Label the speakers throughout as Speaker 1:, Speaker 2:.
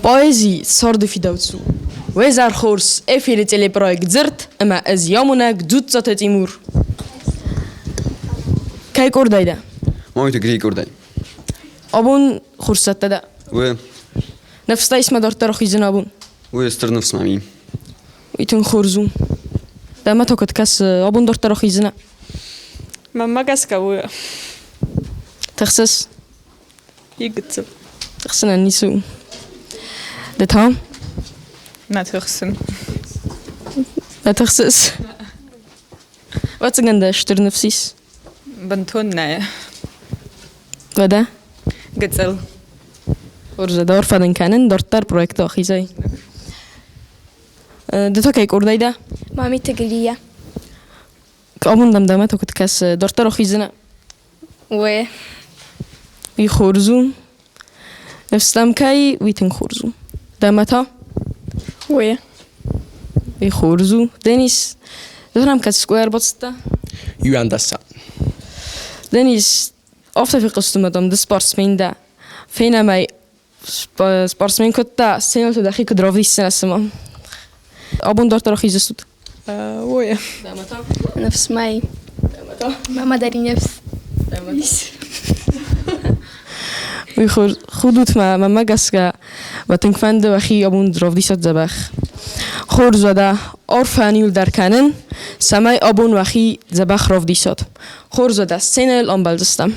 Speaker 1: Поэзи царды фидауц у. Уе зӕр хорз, эфиры телепроект «Дзырд» ӕмӕ ӕз йӕ амонӕг Дзуццаты Тимур. Кӕй къордӕй дӕ?
Speaker 2: Мамиты Грийы къордӕй.
Speaker 1: Абон хорз цӕттӕ дӕ?
Speaker 2: Уе.
Speaker 1: Ныфс ма дарддӕр ахизын абон?
Speaker 2: Уе, стыр ныфс мӕм и.
Speaker 1: Уый тынг хорз у. Дӕ мӕ та куыд кӕсы, абон дарддӕр ахизынӕ?
Speaker 3: Мӕнмӕ гӕсгӕ у.
Speaker 1: Тыхсыс?
Speaker 3: И гыццыл.
Speaker 1: Тыхсынӕн ницы у. Ды та?
Speaker 3: Нӕ тыхсын.
Speaker 1: Нӕ тыхсыс? Ӕвӕццӕгӕн дӕ стыр ныфс ис?
Speaker 3: Бынтон нӕ.
Speaker 1: Уӕдӕ?
Speaker 3: Гыццыл.
Speaker 1: Хорз, дӕ арфӕ дын кӕнын, дарддӕр проекты ахизай. Ды та кӕй къордӕй дӕ?
Speaker 4: Мамиты Грия.
Speaker 1: Абон дӕм дӕмӕ та куыд кӕсы, дарддӕр ахиздзынӕ?
Speaker 4: Уе.
Speaker 1: Уый хорз у. Ныфс дӕм кӕй, уый тынг хорз у. Дӕмӕ та?
Speaker 3: Уе.
Speaker 1: Уый хорз у. Денис, ды нӕм кӕд скъолайы ӕрбацыдтӕ?
Speaker 5: Иуӕндӕсӕм.
Speaker 1: Денис, афтӕ фехъуыстон, дам, ды спортсмен дӕ. Фенӕм ӕй, спортсмен куыд дӕ, сценӕты дӕхи куыд равдисдзынӕ цымӕ? Абон дарддӕр ахиздзыстут?
Speaker 3: Ой.
Speaker 4: Ныфс мӕ. Мама дари ныфс.
Speaker 1: Уый худут мӕ, мӕнмӕ гӕсгӕ, мӕ тынг фӕнды уӕхи абон равдисат дзӕбӕх. Хорз уӕдӕ, арфӕ иуылдӕр кӕнын, цӕмӕй абон уӕхи дзӕбӕх равдисат. Хорз уӕдӕ, сценӕйыл амбӕлдзыстӕм.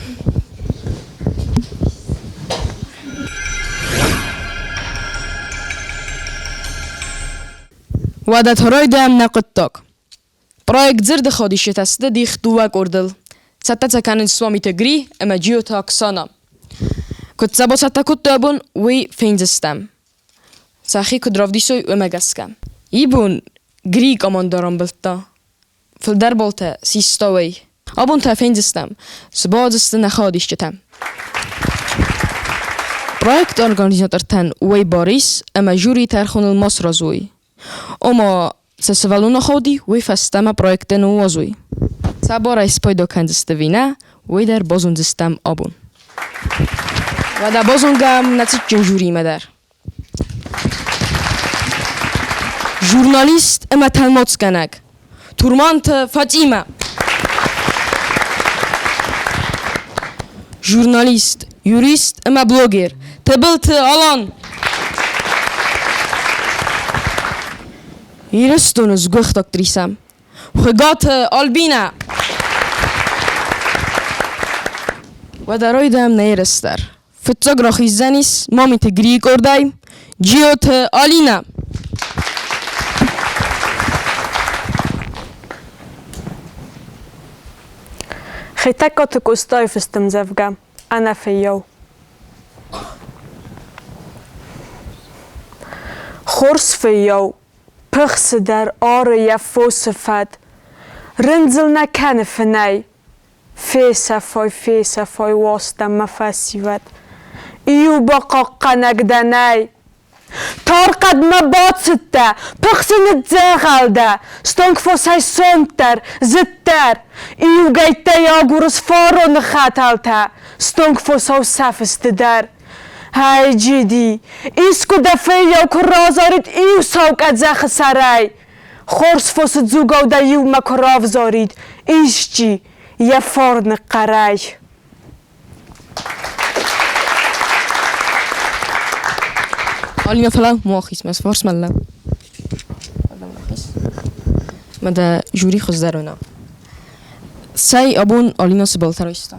Speaker 1: Уӕдӕ та райдайӕм нӕ хъуыддаг. Проект дзырды ходисджытӕ сты дих дыууӕ къордыл. Цӕттӕ сӕ кӕнынц Суамиты Гри ӕмӕ Джиоты Оксана. Куыд сӕ бацӕттӕ кодтой абон, уый фендзыстӕм. Сӕхи куыд равдисой, уымӕ гӕсгӕ. Ибон Гри командӕ рамбылдта. Фылдӕр болтӕ систой. Абон та фендзыстӕм, цы бауадздзысты нӕ хаодисджытӕ. Проекты организатортӕн уый бар ис, ӕмӕ жюри тӕрхоныл ма сразы уой. Ома, сӕ сывӕллон ахауди, уый фӕстӕмӕ проекты ныууадзой. Сӕ барӕй спайда кӕндзысты ӕви нӕ, уый дӕр базондзыстӕм абон. Уӕдӕ базонгӕм нӕ цытджын жюриимӕ дӕр. Журналист ӕмӕ тӕлмацгӕнӕг Турманты Фатимӕ. Журналист, юрист ӕмӕ блогер Тыбылты Алан. Ирыстоны сгуыхт актрисӕ Хуыгаты Альбинӕ. Уӕдӕ райдайӕм нӕ ерыс дӕр. Фыццаг рахиздзӕнис Мамиты Грийы къордӕй Джиоты Алинӕ.
Speaker 3: Хетӕгкаты Къостайы фыст ӕмдзӕвгӕ «Ӕнӕ фыййау». Хорз фыййау, пыхсы дӕр ары йӕ фосы фӕд, рындзыл нӕ кӕны фынӕй, Фесӕфой, фесӕфой уостӕ мӕ фӕсивӕд, Иу бахъахъхъӕнӕг дӕ нӕй. Тар хъӕдмӕ бацыдтӕ, пыхсы ныдздзӕгъӕл дӕ, Стонг фосӕй сонтдӕр, зыддӕр. Иугӕйттӕй агурыс фароны хӕтӕлтӕ, Стонг фосау сӕфыс ды дӕр. Ӕй-джиди, искуы дӕ фыййау куы разарид иу сау къӕдзӕхы сӕрӕй, Хорз фосы дзугау дӕ иумӕ куы равзарид исчи йӕ фарны хъӕрӕй.
Speaker 1: Алина фӕлӕ муахис мӕ сфарс мӕллӕ. Мӕ дӕ жюри хуыздӕр уына. Цӕй абон Алина цы балтӕ райста?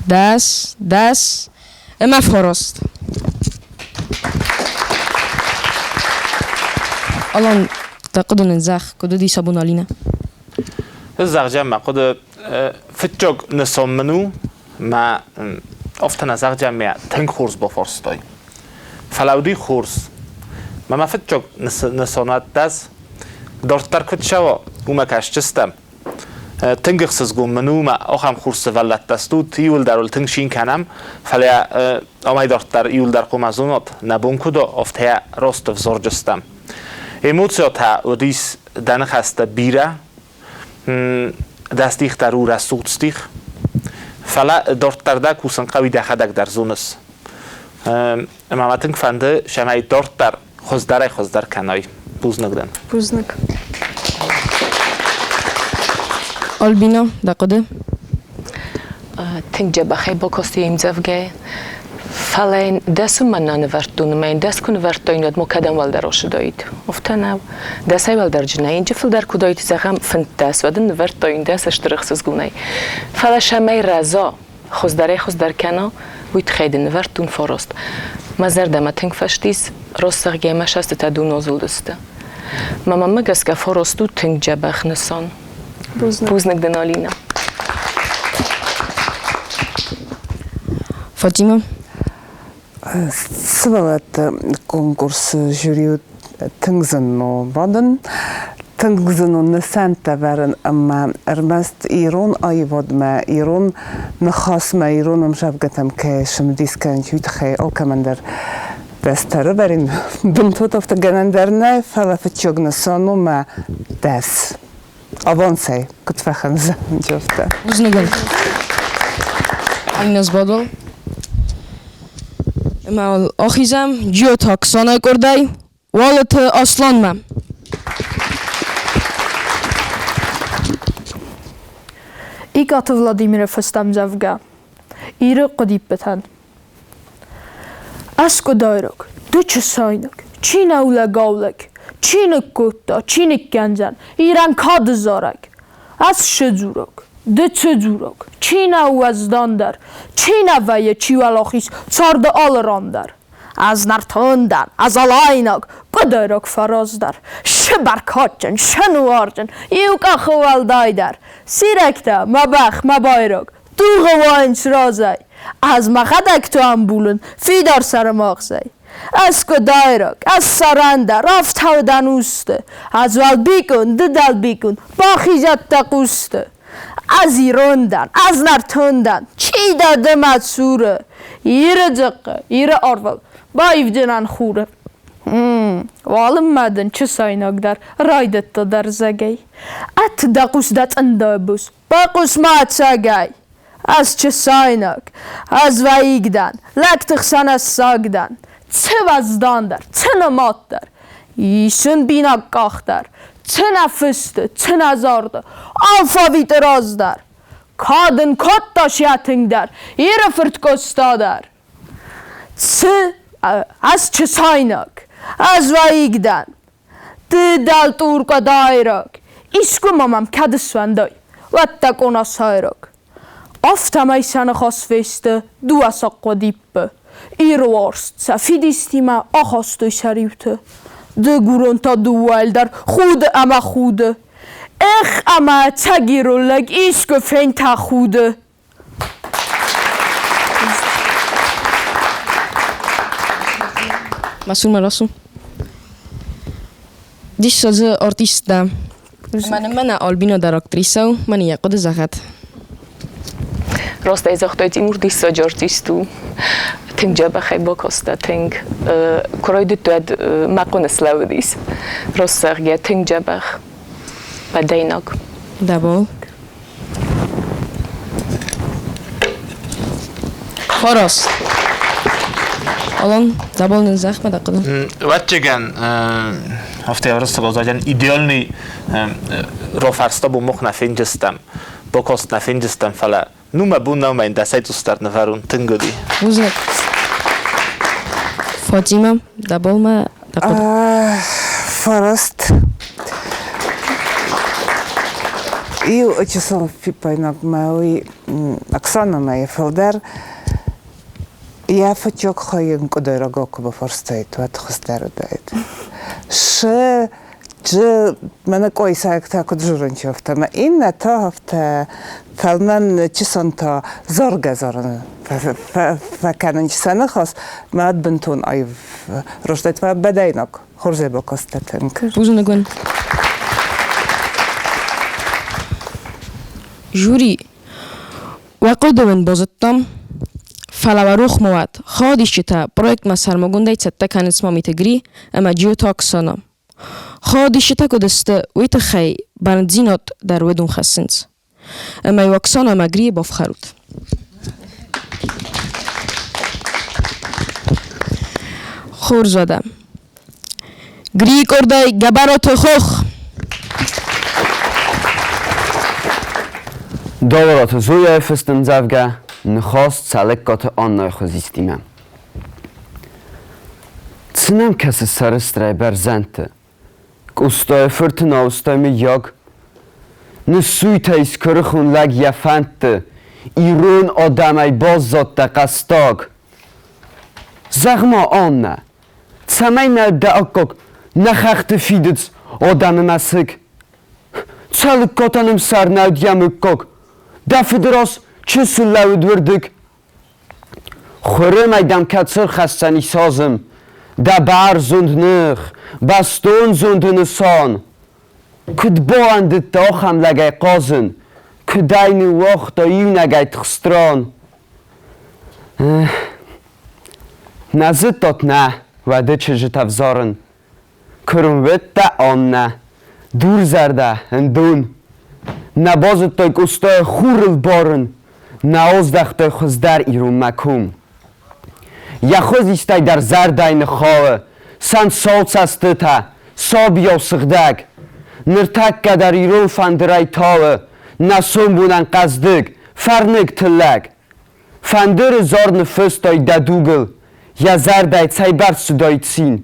Speaker 1: 10, 10 ӕмӕ фараст. Алан, дӕ хъуыды нын зӕгъ, куыд уыдис абон Алинӕ?
Speaker 6: Зӕгъгӕ, мӕ хъуыды фыццаг нысан мын у, мӕ афтӕ нӕ зӕгъгӕ, мӕ тынг хорз бафарстай. Фӕлӕ уыди хорз. Мӕ мӕ фыццаг нысан ӕддӕс дарддӕр куыд цӕуа, уымӕ кӕсджыстӕм. Тынг ӕхсызгон мын у, мӕ ахӕм хорз сывӕллӕттӕ стут, иуылдӕр уыл тынг цин кӕнӕм, фӕлӕ амӕй дарддӕр иуылдӕр хъуамӕ зонат, нӕ бон куыд у, афтӕ раст взарджыстӕм. Эмоциятӕ уыдис дӕ ныхӕстӕ бирӕ. Дӕ стих дӕр у рӕсугъд стих, фӕлӕ дарддӕр дӕ кусын хъӕуы дӕхӕдӕг дӕр зоныс. Ӕмӕ мӕ тынг фӕнды, цӕмӕй дарддӕр хуыздӕрӕй-хуыздӕр кӕной. Бузныг дын.
Speaker 3: Бузныг.
Speaker 1: Альбина, дӕ хъуыды?
Speaker 5: Тынг дзӕбӕхӕй бакасти ӕмдзӕвгӕ. Фӕлӕ йын дӕс уымӕн нӕ нывӕрдтон ӕмӕ йын дӕс куы нывӕрдтаин, уӕд ма кӕдӕм уӕлдӕр ацыдаид? Афтӕ нӕу. Дӕсӕй уӕлдӕрджынӕй инджы фылдӕр куы уыдаид, зӕгъӕм, 15, уӕд ын нывӕрдтаин дӕс стыр ӕхсызгонӕй. Фӕлӕ цӕмӕй рӕза, хуыздӕрӕй-хуыздӕр кӕна, уый тыххӕй дын нывӕрдтон фараст. Мӕ зӕрдӕмӕ тынг фӕстис, росзӕгъгӕ мӕ сӕстытӕ дунозылдысты. Мӕ маммӕ гӕсгӕ фараст у тынг дзӕбӕх нысан. Бузныг дын, Алина.
Speaker 1: Фатима?
Speaker 7: Сывӕллӕтты конкурсы жюри тынг зын у бадын, тынг зын у нысӕнттӕ вӕрын ӕмӕ ӕрмӕст ирон аивадмӕ, ирон ныхасмӕ, ирон ӕмзӕвгӕтӕм кӕй цымыдис кӕнынц, уый тыххӕй алкӕмӕн дӕр бӕстӕ рывӕрин бынтон афтӕ гӕнӕн дӕр нӕй, фӕлӕ фыццаг нысан у мӕ дӕс. Авансӕй куыд фӕхӕндзӕн, афтӕ.
Speaker 1: Бузныг. Алина сбадыл. Ӕмӕ ахизӕм Джиоты Оксанайы къордӕй Уалыты Асланмӕ.
Speaker 8: Икъаты Владимиры фыстӕмдзӕвгӕ Иры къуыдиппытӕн. Ӕскъуыдайраг, ды чысайнаг, чи нӕу лӕгаулӕг, чи ныккодта, чи ныккӕндзӕн Ирӕн кады зарӕг. Ӕз шы дзурӕг, ды цы дзурӕг, чи нӕу уӕздандӕр, чи нӕ вӕййы, чи уӕлахиз царды алы ран дӕр. Ӕз нӕртон дӕн, ӕз алайнаг, къуыдайраг фӕраздӕр, шы бӕркадджын, шы нуарджын, иу къахы уӕлдайдӕр. Сирӕгтӕ, мӕ бӕх, мӕ байраг, Дугъы уайынц разӕй, ӕз мӕхӕдӕг то ӕмбулын фидар сӕрымагъзӕй. Ӕз къуыдайраг, ӕз сӕрӕндӕр, афтӕ дӕн усты. Ӕз уӕлбикъон, ды дӕлбикъон, бахизӕд дӕ хъусты. Ӕз ирон дӕн, ӕз нӕртон дӕн, чи дӕ ды мӕ цуры? Иры дзыхъхъы, Иры арвыл баивдзынӕн хуры. Уалынмӕ дын чысайнаг дӕр райдыдта дӕрзӕгӕй. Ӕтт, дӕ хъус дӕ цъындайы бус, Байхъус-ма ӕцӕгӕй! Ӕз чысайнаг, ӕз уӕйыг дӕн, лӕгты хсӕн ӕз саг дӕн. Цы уӕздандӕр, цы нымаддӕр, исын бинаг къах дӕр, цы нӕ фысты, цы нӕ зарды, алфавиты раздӕр. Кад ын кодта сӕ тынгдӕр Иры фырт Къоста дӕр. Цы, ӕз чысайнаг, ӕз уӕйыг дӕн, Ды дӕлтъур къадайраг, искуы ма мӕм кӕд ысвӕндай, уӕд дӕ къона сайраг. Афтӕмӕй сӕ ныхас фесты дыууӕ сахъхъуыдиппы. Иры уарзт сӕ фидистимӕ ахастой сӕ риуты. Дыгурон та дыууӕ ӕлдар худы ӕмӕ худы. Эх, ӕмӕ ӕцӕг ирон лӕг искуы фен тӕхуды!
Speaker 1: Масур Марасу. Диссаджы артист дӕ. Мӕнӕ мӕнӕ Альбина дӕр актрисӕ у, мӕн йӕ хъуыды зӕгъӕд.
Speaker 5: Раст ӕй загътай, Тимур диссаджы артист у. Тынг дзӕбӕхӕй бакаста, тынг. Куы райдыдта, уӕд мӕ хъуыны слӕууыдис. Раст зӕгъгӕ, тынг дзӕбӕх. Бӕдӕйнаг.
Speaker 1: Дӕбол. Хорос. Алан, дӕбол нын зӕхмӕ дӕ хъуыды.
Speaker 6: Ӕвӕццӕгӕн, афтӕ ӕрцӕуӕг идеальный рофарста бон мах нӕ фенджыстӕм, бакаст нӕ фенджыстӕм, фӕлӕ ну мӕ бон нӕу мӕн дӕсӕй цъусдӕр нывӕрун тынг уыди.
Speaker 1: Бузныг. Фатима, дӕ бол мӕ дӕ хъуыды.
Speaker 7: Фараст. Иу чысыл фиппаинаг мӕ уый Оксанамӕ йӕ фылдӕр йӕ фыццаг хайын къуыдайрагау куы бафарстаид, уӕд хуыздӕр уыдаид. Шы Джы мӕнӕ къойсӕгтӕ куыд дзурынц, афтӕ ӕмӕ иннӕтӕ афтӕ фӕлмӕн чысонтӕ заргӕ-зарын фӕкӕнынц сӕ ныхас, мӕ бынтон аив ростӕй бӕдӕйнаг хорзӕй бакастӕ тынг.
Speaker 1: Бузныг уын. Жюри, уӕ хъуыды уын базыдтам, фӕлӕ уӕ рох ма уӕд, хайадисджытӕ проектмӕ сӕрмагондӕй цӕттӕ кӕнынц Мамиты Гри ӕмӕ Джиоты Оксана. Хайадисджытӕ куыд сты, уый тыххӕй бӕрндзинад дӕр уыдон хӕссынц. Ӕмӕ-иу Оксана ӕмӕ Грийы бафхӕрут. Хорз уӕдӕ. Грийы къордӕй Гӕбӕроты хох!
Speaker 2: Долораты Зояйы фыст ӕмдзӕвгӕ Ныхас Цӕлыккаты Аннайы хуызистимӕ. Цы нӕм кӕсы сӕрыстырӕй бӕрзӕндты? Къостайы фырты науызтӕй мыййаг? Ныссуйтӕ ис куырыхон лӕг йӕ фӕндты, Ирон адӕмӕй баззадтӕ хъӕстаг. Зӕгъ-ма, Аннӕ, цӕмӕй нӕ дӕ аккаг нӕ хӕхты фидыц адӕмы мӕсыг? Цӕлыккатӕн ӕмсӕр нӕ уыд йӕ мыггаг, Дӕ фыды раз чысыл лӕууыд уырдыг. Хуры мӕй дӕм кӕцы рхӕсдзӕни созым, Дӕ бӕрзонд ных, бӕстон зонды нысан. Куыд бауӕндыдтӕ ахӕм лӕгӕй хъазын, Куыд ӕй ныууагъта иунӕгӕй тыхст ран? Нӕ зыдтат нӕ, уӕды чызджытӕ взарын, Куырмвыдтӕ Аннӕ, дурзӕрдӕ ӕндон. Нӕ базыдтой Къостайы хурыл барын, Нӕ аздӕхтой хуыздӕр иронмӕ ком. Йӕ хуызистӕй дӕр зӕрдӕйы ныххауы, Сӕнт сау цӕстытӕ, сабийау сыгъдӕг. Ныртӕккӕ дӕр ирон фӕндырӕй тауы Нӕ сомбонӕн хъӕздыг, фӕрныг тыллӕг. Фӕндыры зар ныффыстай дӕ дугыл, Йӕ зӕрдӕйы цӕйбӕрц цыдаид цин.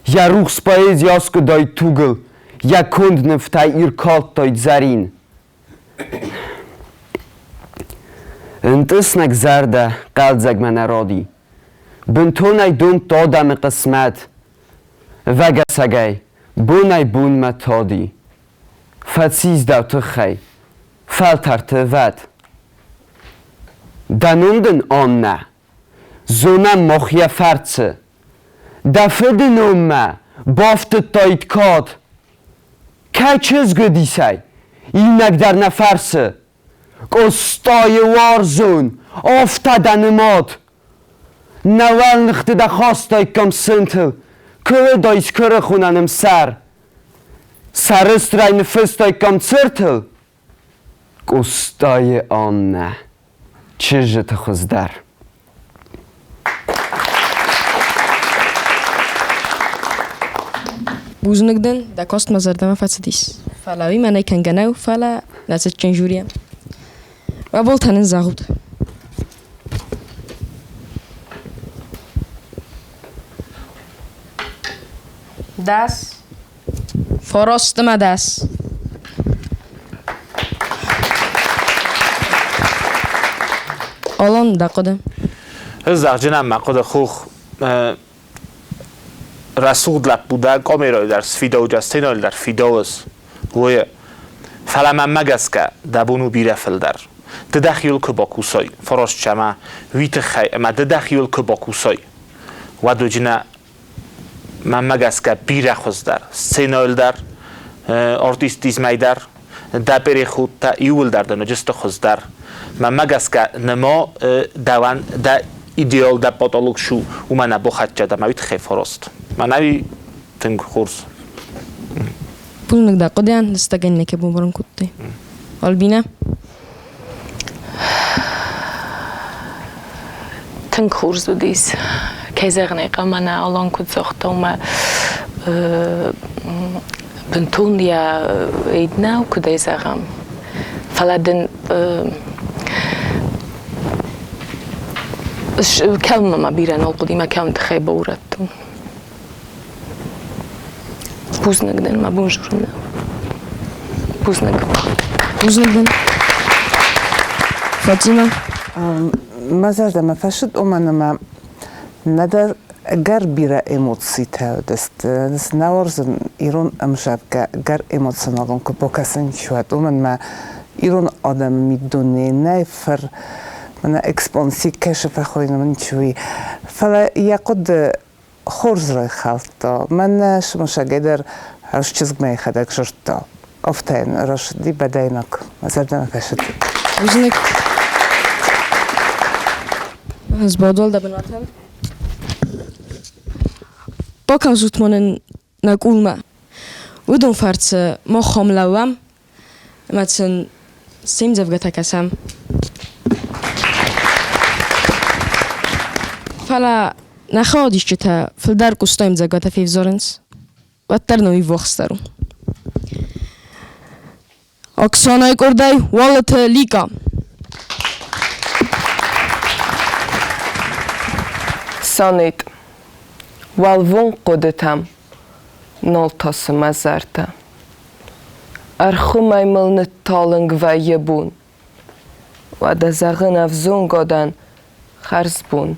Speaker 2: Йӕ рухс поэзи аскъуыдаид тугыл, Йӕ конд нывтӕй Ир калдтаид зӕрин. Ӕнтъыснӕг зӕрдӕ хъӕлдзӕгмӕ нӕ ради. Бынтонӕй домдта адӕмы хъысмӕт. Ӕвӕгӕсӕгӕй, бонӕй-бонмӕ тади. Фӕцис дӕу тыххӕй, фӕлтӕрты вӕд. Дӕ ном дын, Аннӕ, зонӕм мах йӕ фӕрцы. Дӕ фыды номмӕ бафтыдтаид кад. Кӕй чызг уыдисӕй, иунӕг дӕр нӕ фӕрсы. Къостайы уарзон, афтӕ дӕ нымад. Нӕ уӕлныхты дӕ хастаиккам сынтыл, куы уыдаис куырыхонӕн ӕмсӕр. Сӕрыстырӕй ныффыстаиккам цыртыл. Къостайы Аннӕ, чызджыты хуыздӕр.
Speaker 1: Бузныг дын, дӕ каст мӕ зӕрдӕмӕ фӕцыдис. Фӕлӕ уый мӕнӕй кӕнгӕ нӕу, фӕлӕ нӕ цытджын жюрийӕн. Уӕ болтӕ нын зӕгъут. Дӕс. Форостмӕ дӕс. Алан, дӕ хъуыды?
Speaker 6: Ӕз зӕгъджынӕн мӕ хъуыды хух рӕсугъд лӕппу дӕ къомерой дӕр сфидауджа, сценойыл дӕр фидауыс. Уойы. Фӕлӕ мӕнмӕ гӕсгӕ, дӕ бон у бирӕ фылдӕр. Ды дӕхиуыл куы бакусай, фараст ӕмӕ уый тыххӕй ӕмӕ ды дӕхиуыл куы бакусай, уӕд уыджынӕ мӕнмӕ гӕсгӕ бирӕ хуыздӕр. Сценӕйыл дӕр, артистизмӕй дӕр, дӕ переходтӕ иууылдӕр дын уыдысты хуыздӕр. Мӕнмӕ гӕсгӕ немо дӕуӕн дӕ идеал дӕ потолок шу, уымӕн нӕ бохӕццӕ дӕ мӕ уый тыххӕй фараст. Мӕнӕ тынг хорз.
Speaker 1: Бузныг дӕ хъуыдыйӕн, лыстӕгӕн неке бамбарын кодтай. Альбинӕ?
Speaker 5: Тынг хорз уыдис. Кӕй зӕгъын ӕй хъӕуы, мӕнӕ Алан куыд загъта, уымӕ бынтон йӕ нӕу, куыд ӕй зӕгъӕм. Фӕлӕ дын кӕуынмӕ ма бирӕ нал хъуыди, мӕ кӕуын тыххӕй баурӕдтон. Бузныг дын, мӕ бон дзурын нӕу. Бузныг.
Speaker 1: Бузныг дын. Фатима.
Speaker 7: Мӕ зӕрдӕмӕ фӕцыд, уымӕн ӕмӕ нӕдӕр ӕгӕр бирӕ эмоцитӕ уыдысты. Нӕ уарзын ирон ӕмзӕвгӕ ӕгӕр эмоционалон куы бакӕсын уӕд, уымӕн мӕ ирон адӕмы миддунейы нӕй фыр мӕнӕ экспонси кӕсы фӕхойын мын чи уый. Фӕлӕ йӕ хъуыды хорз райхӕлдта. Мӕнӕ сымысӕгӕй дӕр ӕз чызгмӕ йӕхӕдӕг зыдта. Афтӕ йын рӕсыди бӕдӕйнаг. Мӕ зӕрдӕмӕ фӕцыд.
Speaker 1: Бузныг. Сбадуал дӕ бынатӕн. Бакӕсут ма нын нӕ къулмӕ. Уыдон фӕрцы мах ам лӕууӕм ӕмӕ сын Се мдзӕвгӕтӕ кӕсӕм. Фӕлӕ нӕ хаодисджытӕ фылдӕр Къостайы ӕмдзӕвгӕтӕ февзарынц, уӕддӕр нӕ уый ввахсдӕр у. Оксанайы къордӕй Уалыты Лика.
Speaker 5: Сонет. Уӕлвонг хъуыдытӕм нал тасы мӕ зӕрдӕ. Ӕрхуымӕй мыл нытталынг вӕййы бон. Уӕдӕ зӕгъын ӕвзонгадӕн хӕрзбон.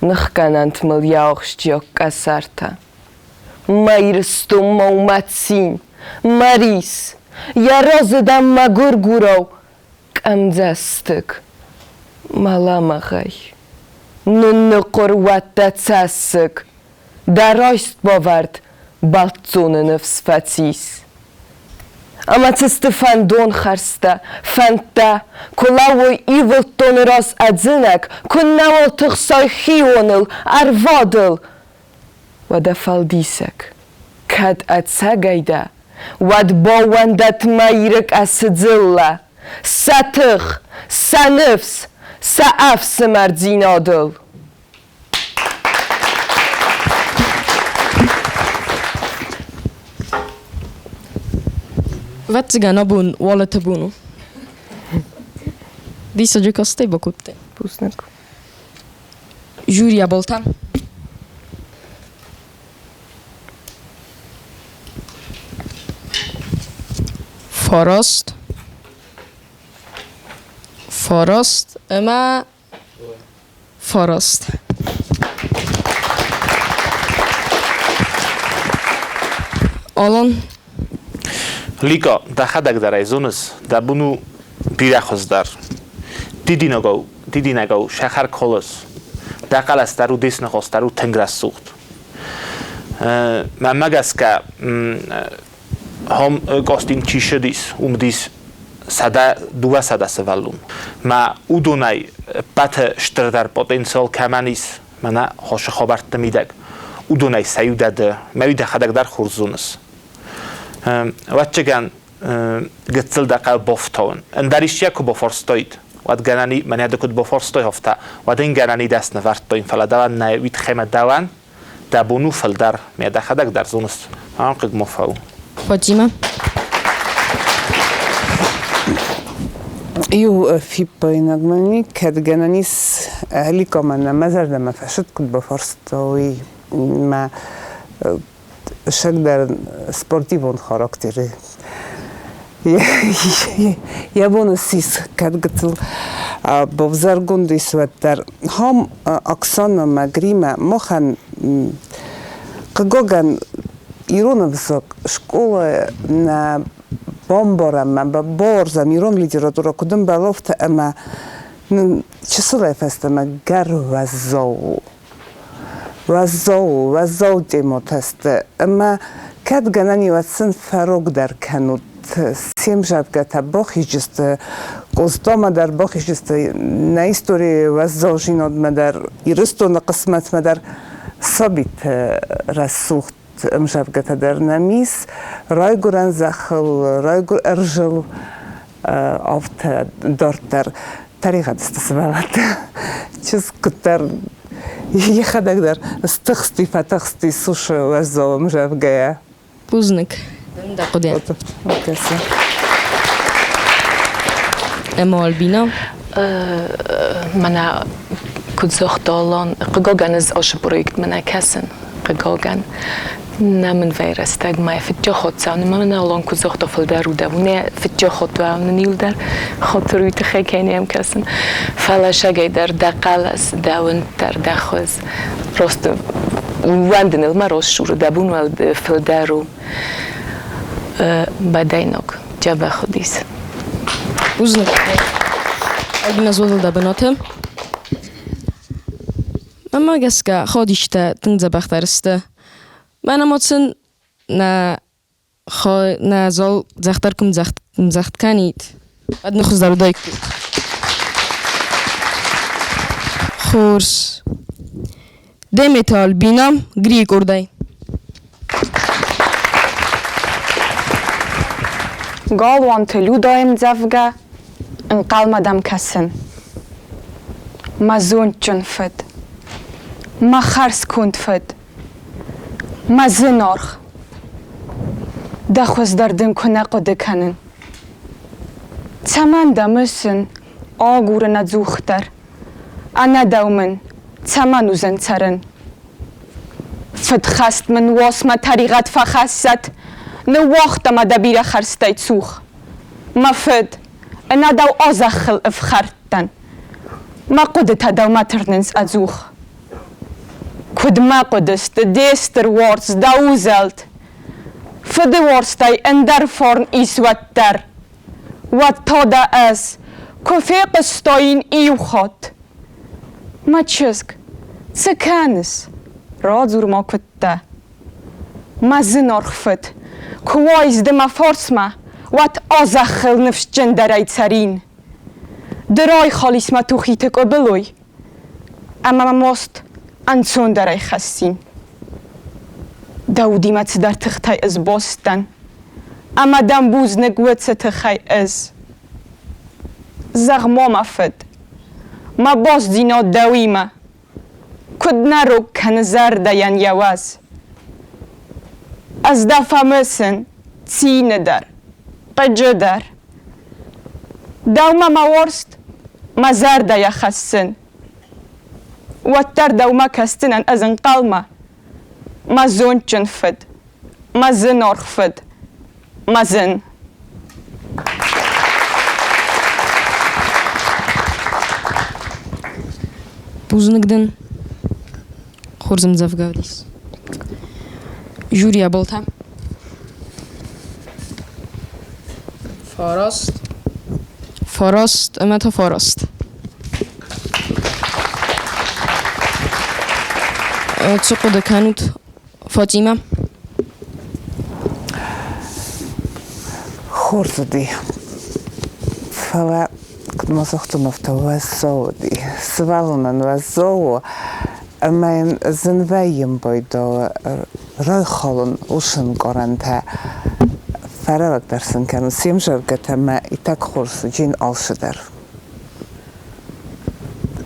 Speaker 5: Ныхгӕнӕнт мыл йӕ ахсджиаг къӕсӕртӕ. Мӕ Ирыстон мӕ у мӕ цин, мӕ рис, йӕ разы дӕм мӕгуыргурау къӕмдзӕстыг. Мӕ лӕмӕгъӕй нынныхъуыр уӕд дӕ цӕссыг, Дӕ райстбавӕрд бӕлццоны ныфс фӕцис. Ӕмӕ цы сты фӕндон хӕрзтӕ, фӕндтӕ, куы лӕууой ивылдтоны раз ӕдзынӕг, куы нӕуал тыхсай хионыл, ӕрвадыл. Уӕдӕ фӕлдисӕг, кӕд ӕцӕгӕй дӕ, уӕд баууӕндӕт мӕ Иры къӕсы дзыллӕ, сӕ тых, сӕ ныфс, сӕ ӕфсымӕрдзинадыл.
Speaker 1: Ӕвӕццӕгӕн абон уалыты бон у. Диссаджы кастӕй бакодтай.
Speaker 5: Бузныг.
Speaker 1: Жюри аболта. Фараст. Фараст ӕмӕ Фараст. Алан.
Speaker 6: Лика, дӕхӕдӕг дӕр ӕй зоныс, дӕ бон у бирӕ хуыздӕр. Дидинӕгау, дидинӕгау сӕхӕр колыс. Дӕ хъӕлӕс дӕр у десныхос дӕр у тынг рӕсугъд. Мӕнмӕ гӕсгӕ, хом Костин чи ссыдис, уым уыдис 102 сывӕллон. Мӕ уыдонӕй ӕппӕты стырдӕр потенциал кӕмӕн ис, мӕнӕ хосы хабӕртты мидӕг, уыдонӕй сӕ иу дӕ ды, мӕ уый дӕхӕдӕг дӕр хорз зоныс. Ӕвӕццӕгӕн, гыццыл дӕ хъӕуы бафтауын. Ӕндӕр исчи куы бафарстаид, уӕд гӕнӕн и, мӕнӕ ды куыд бафарстай, афтӕ, уӕд ын гӕнӕн и дӕсны вӕрдтаин, фӕлӕ дӕуӕн нӕ уый тыххӕй мӕ дӕуӕн Дӕ бон у фылдӕр, мӕ дӕхӕдӕг дӕр зоныс, ахӕм хъыг ма фӕу.
Speaker 1: Фатимӕ.
Speaker 7: Иу фиппаинаг мӕм и, кӕд гӕнӕн ис, Аликомӕ нӕ мӕ зӕрдӕмӕ фӕсыд, куыд бафарста, уый мӕ сӕгдӕр спортивон характеры. Йӕ бон ссис, кӕд гыццыл бавзӕргонд ис, уӕддӕр. Хом Оксана мӕ Гримӕ махӕн, хъыгагӕн, ирон ӕвзаг скъолайы нӕ бамбарӕм ӕмӕ бауарзӕм ирон литературӕ куыд ӕмбӕлы, афтӕ ӕмӕ нын чысылӕй фӕстӕмӕ гӕр уӕззау у. Уӕззау у, уӕззау темӕтӕ сты ӕмӕ кӕд гӕнӕн и, уӕд сын фӕрогдӕр кӕнут се мзӕвгӕтӕ бахизджысты Къостамӕ дӕр бахизджысты нӕ историйы уӕззаудзинадмӕ дӕр, Ирыстоны хъысмӕтмӕ дӕр сабиты рӕсугъд ӕмзӕвгӕтӕ дӕр нӕм ис. Райгуырӕн зӕххыл, райгуыр ӕрзыл афтӕ дарддӕр тӕригъӕд сты сывӕллӕттӕ. Чызг куыддӕр йӕхӕдӕг дӕр стыхсти, фӕтыхсти сусы уӕззау ӕмзӕвгӕйӕ.
Speaker 1: Бузныг. Дӕ хъуыды. Ӕмӕ Альбина?
Speaker 5: Мӕнӕ куыд загъта Алан, хъыгагӕн ӕз ацы проект мӕнӕ кӕсын, хъыгагӕн. Нӕ мын вӕй рӕстӕг мӕ фыдджы хотдзау, мӕ мын Алан куыд загъта, фылдӕр у дӕ нӕ фыдджы хотуа нын иуылдӕр хотыр уый тыххӕй кӕй нӕм кӕсын. Фӕлӕ сагӕй дӕр дӕ хъӕлӕс, дӕ уынд дӕр, дӕ хуыз просто ууӕндыныл мӕ рос суры, дӕ бон фылдӕр у. Бӕдӕйнаг дзӕбӕх уыдис.
Speaker 1: Бузныг. Альбина золыл дӕ бынаты. Мӕнмӕ гӕсгӕ, ходистӕ тынг дзӕбӕхдӕр сты. Мӕнӕ ма сын нӕ нӕ зал дзӕхдӕр куы мдзӕгъд кӕнид, уӕд ныхуыздӕр уыдаиккой. Хорз. Деметы Альбина, Грийы къордӕй.
Speaker 9: Галуанты Людӕйы ӕмдзӕвгӕ «Ӕнхъӕлмӕ дӕм кӕсын». Мӕ зондджын фыд, мӕ хӕрзконд фыд, мӕ зынаргъ, дӕ хуыздӕр дын куы нӕ хъуыды кӕнын. Цӕмӕн дӕ мысын, агурын ӕдзухдӕр, ӕнӕ дӕу мын цӕмӕн уыдзӕн цӕрын? Фыдхӕст мын уосмӕ тӕригъӕд фӕхӕссӕд, ныууагъта мӕ дӕ бирӕ хӕрзтӕй цух. Мӕ фыд, ӕнӕ дӕу а-зӕххыл ӕфхӕрд дӕн. Мӕ хъуыдытӕ дӕумӕ тырнынц ӕдзух. Куыд мӕ хъуыды сты де стыр уарзт, дӕ узӕлд. Фыды уарзтӕй ӕндӕр фарн ис уӕддӕр. Уӕд та дӕ ӕз куы фехъуыстаин иу хатт. Мӕ чызг, цы кӕныс? Радзур-ма, куыд дӕ? Мӕ зынаргъ фыд, куы уаис ды мӕ фарсмӕ, уӕд а-зӕххыл ныфсджындӕрӕй цӕрин. Ды райхалис мӕ тухиты къуыбылой, ӕмӕ мӕ маст ӕнцондӕрӕй хӕссин. Дӕ удимӕ цыдӕр тыхтӕй ысбост дӕн, ӕмӕ дӕм бузныг уыцы тыхӕй ӕз. Зӕгъ-ма, мӕ фыд, мӕ бастдзинад дӕуимӕ куыд нӕ рог кӕны зӕрдӕйӕн йӕ уӕз. Ӕз дӕ фӕмысын цины дӕр, хъыджы дӕр. Дӕумӕ мӕ уарзт мӕ зӕрдӕйӕ хӕссын. Уӕддӕр дӕумӕ кӕсдзынӕн ӕз ӕнхъӕлмӕ, мӕ зондджын фыд, мӕ зынаргъ фыд, мӕ зын.
Speaker 1: Бузныг дын. Хорз ӕмдзӕвгӕ уыдис. Жюри аболта. Фараст. Фараст ӕмӕ та фараст. Цы хъуыды кӕнут, Фатимӕ?
Speaker 7: Хорз уыди. Фӕлӕ, куыд ма загътон, афтӕ уӕззау уыди. Сывӕллонӕн уӕззау у, ӕмӕ йын зын вӕййы ӕмбойдауы райхалын уыцы ӕнкъарӕнтӕ. Фӕрӕвӕгдӕр сын кӕнын се мзӕвгӕтӕ мӕ иттӕг хорз Джин алцыдӕр.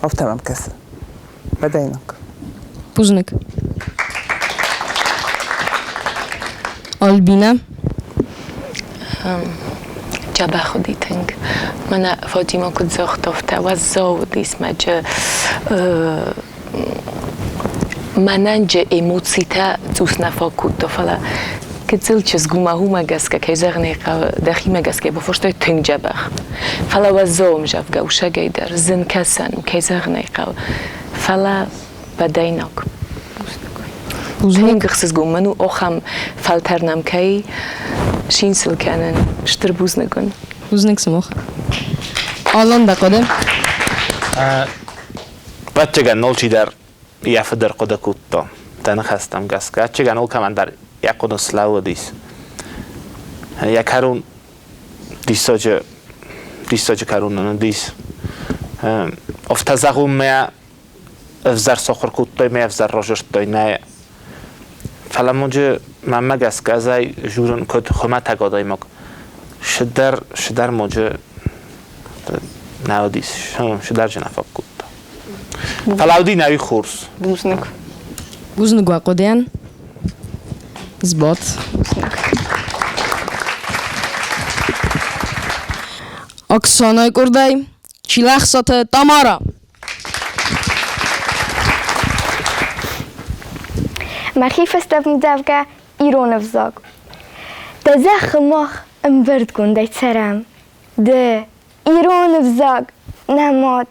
Speaker 7: Афтӕ мӕм кӕсы. Бӕдӕйнаг.
Speaker 1: Бузныг. Альбина.
Speaker 5: Дзӕбӕх уыди тынг. Мӕнӕ Фатимӕ куыд загъта, афтӕ уӕззау уыдис мӕ мӕнӕн джы эмоцитӕ цъус нӕ фаг кодта, фӕлӕ гыццыл чызг уымӕ, уымӕ гӕсгӕ, кӕй зӕгъын ӕй хъӕуы, дӕхимӕ гӕсгӕ бафарстай тынг дзӕбӕх. Фӕлӕ уӕззау ӕмзӕвгӕ усагӕй дӕр зын кӕсӕн у, кӕй зӕгъын ӕй хъӕуы. Фӕлӕ бӕдӕйнаг. Тынг ӕхсызгон мын у, ахӕм фӕлтӕр нӕм кӕй синсыл кӕнын. Стыр бузныг уын.
Speaker 1: Бузныг сымах. Алан дӕ хъуыды?
Speaker 6: Ӕвӕццӕгӕн, алчидӕр йӕ фыд ӕрхъуыды кодта дӕ ныхӕстӕм гӕсгӕ. Ӕвӕццӕгӕн, алкӕмӕн дӕр йӕ хъуыды слӕууыдис. Йӕ кӕрон диссаджы, диссаджы кӕрон ын уыдис. Афтӕ зӕгъон мӕ ӕвзӕр сахуыр кодтой, мӕ ӕвзӕр разырдтой, нӕ. Фӕлӕ ноджы мӕнмӕ гӕсгӕ ӕз ӕй журын куыд хуымӕтӕг адӕймаг. Цыдӕр, цыдӕр ноджы нӕ уыдис, цыдӕр нӕ фаг кодта. Фӕлӕ уыди нӕуи хорз.
Speaker 9: Бузныг.
Speaker 1: Бузныг уӕ хъуыдыйӕн. Сбад. Оксанайы къордӕй Чилӕхсаты Тамара.
Speaker 4: Мӕхи фӕстӕвмдзӕвгӕ ирон ӕвзаг. Дӕ зӕххы мах ӕмбырдгондӕй цӕрӕм. Ды, ирон ӕвзаг, нӕ мад.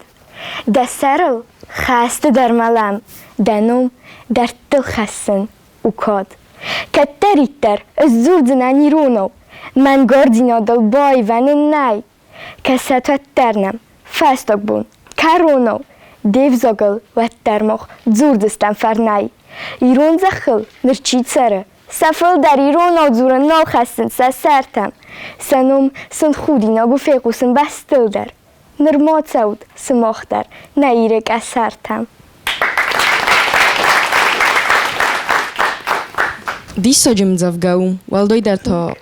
Speaker 4: Дӕ сӕрыл хӕсты дӕр мӕлӕм, дӕ ном дӕрдтыл хӕссын у кад. Кӕддӕриддӕр ысдзурдзынӕн иронау, мӕнгардзинадыл баивӕн ын нӕй. Кӕсӕт уӕддӕр нӕм, фӕстаг бон, кӕронау, де взагыл уӕддӕр мах дзурдзыстӕм фӕрнӕй. Ирон зӕххыл ныр чи цӕры, сӕ фылдӕр иронау дзурын нал хӕссынц сӕ сӕртӕм. Сӕ ном сын худинаг у фехъусын бӕстыл дӕр. Ныр ма цӕут сымах дӕр нӕ Иры къӕсӕртӕм.
Speaker 1: Диссаджы мдзӕвгӕ у, уӕлдайдӕр та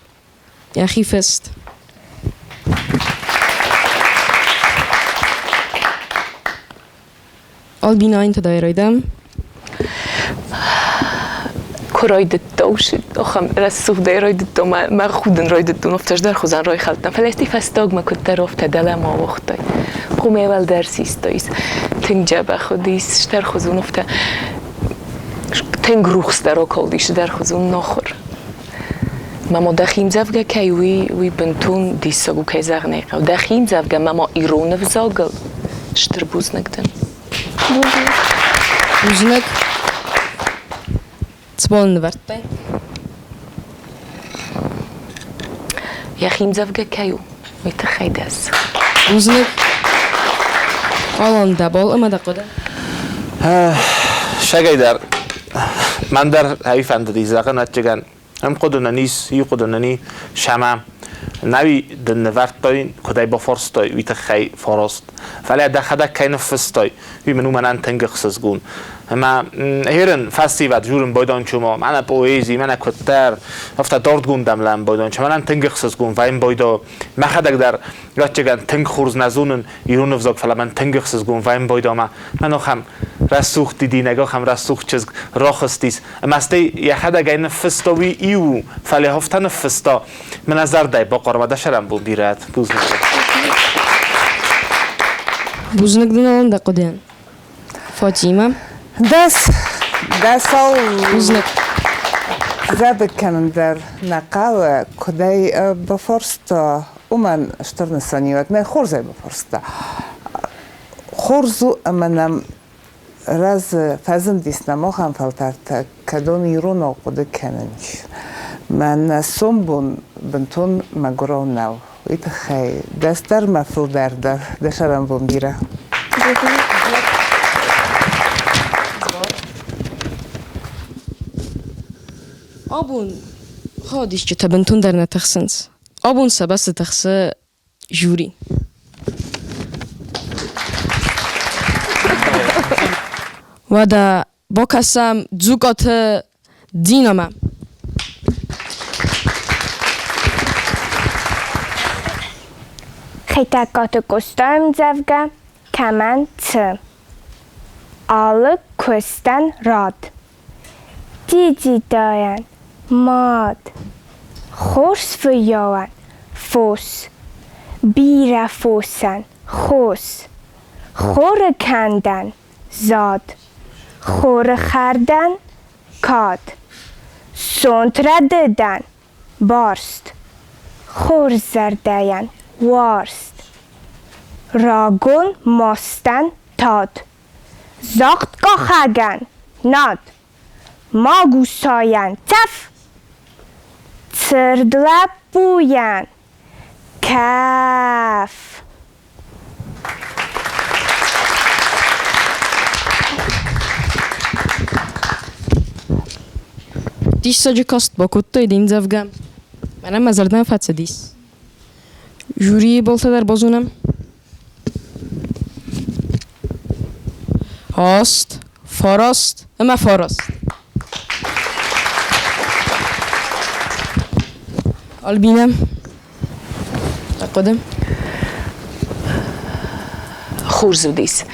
Speaker 1: йӕхи фыст. Альбина интӕ райдам.
Speaker 5: Куы райдыдтон, ахӕм рӕсугъдӕй райдыдтон, мӕ худын райдыдтон, афтӕ ӕз дӕр хуызӕн райхӕлдтӕн. Фӕлӕ ести фӕстагмӕ куыддӕр афтӕ дӕлӕмӕ ауагътай. Хъумӕ уӕлдӕр систай. Тынг дзӕбӕх уыдис, стӕрхуызон афтӕ тынг рухсдӕр акалдис дӕрхуызон нахуыр. Мама, дӕхи ӕмдзӕвгӕ кӕй уый, уый бынтон диссаг у, кӕй зӕгъын ӕй хъӕуы. Дӕхи ӕмдзӕвгӕ мама ирон ӕвзагыл стыр бузныг дын.
Speaker 1: Бузныг. Цыбӕл нывӕрдтай?
Speaker 5: Йӕхи ӕмдзӕвгӕ кӕй у, уый тыххӕй дӕс.
Speaker 1: Бузныг. Алан, дӕ бол ӕмӕ дӕ хъуыды?
Speaker 6: Сагайдӕр, мӕн дӕр ӕй фӕндыди зӕгъын ӕцӕгӕн. Ӕмхъуыды нын ис, иу хъуыды нын и, сӕмӕ нӕуи дын нывӕрдтой, куыд ӕй бафарстой, уый тыххӕй фараст. Фӕлӕ дӕхӕдӕг кӕй ныффыстай, уый мын у мӕнӕн тынг ӕхсызгон. Ӕмӕ херын фӕсивӕд журын байдончума, мӕнӕ поэзи, мӕнӕ куыддӕр, афтӕ дардгонд ӕм лӕм байдончу, мӕнӕн тынг ӕхсызгон вӕййын байдо. Мӕхӕдӕг дӕр ӕвӕццӕгӕн тынг хорз нӕ зонын ирон ӕвзаг, фӕлӕ мӕн тынг ӕхсызгон вӕййын байдо ӕмӕ мӕн ахӕм рӕсугъд дидинӕг, ахӕм рӕсугъд чызг рахызтис. Ӕмӕ стӕй йӕхӕдӕг ӕй ныффыста, уый иу у, фӕлӕ афтӕ ныффыста, мӕнӕ зӕрдӕйы бахъарма дӕ сӕрӕнбон бирӕ бузныг.
Speaker 1: Бузныг дын, Алан, дӕ хъуыдыйӕн. Фатимӕ.
Speaker 7: Дӕс, дӕсау
Speaker 1: Бузныг.
Speaker 7: Дзӕбӕх кӕнын дӕр нӕ хъӕуы, куыдӕй бафарста, уымӕн стыр нысаниуӕг нӕй, хорзӕй бафарста. Хорз у ӕмӕ нӕм разы фӕзындис нӕм ахӕм фӕлтӕртӕ, кӕдон иронау хъуыды кӕнынц. Мӕнӕ сомбон бынтон мӕгуырау нӕу. Уый тыххӕй дӕс дӕр мӕ фылдӕр дӕр дӕ сӕрӕнбон бирӕ.
Speaker 1: Абон хайадисджытӕ бынтондӕр нӕ тыхсынц. Абон сӕ бӕсты тыхсы жюри. Уӕдӕ бакӕсӕм Дзукъаты Динамӕ.
Speaker 4: Хетӕгкаты Къостайы ӕмдзӕвгӕ Кӕмӕн цы? Алы куыстӕн рад. Дидидайӕн мад. Хорз фыййауӕн фос. Бирӕ фосӕн хос. Хоры кӕндӕн зад. Хоры хӕрдӕн кад. Сонт рӕдыдӕн барст. Хорз зӕрдӕйӕн уарзт. Рагон мастӕн тад. Загъдкъахӕгӕн над. Магусайӕн цӕф. Цырд лӕппуйӕн кӕф.
Speaker 1: Диссаджы каст бакодтай де мдзӕвгӕ. Мӕнӕн мӕ зӕрдӕмӕ фӕцыдис. Жюрийы баллтӕ дӕр базонӕм. Аст, фараст ӕмӕ фараст. Альбинӕ, хъуыды?
Speaker 5: Хорз уыдис.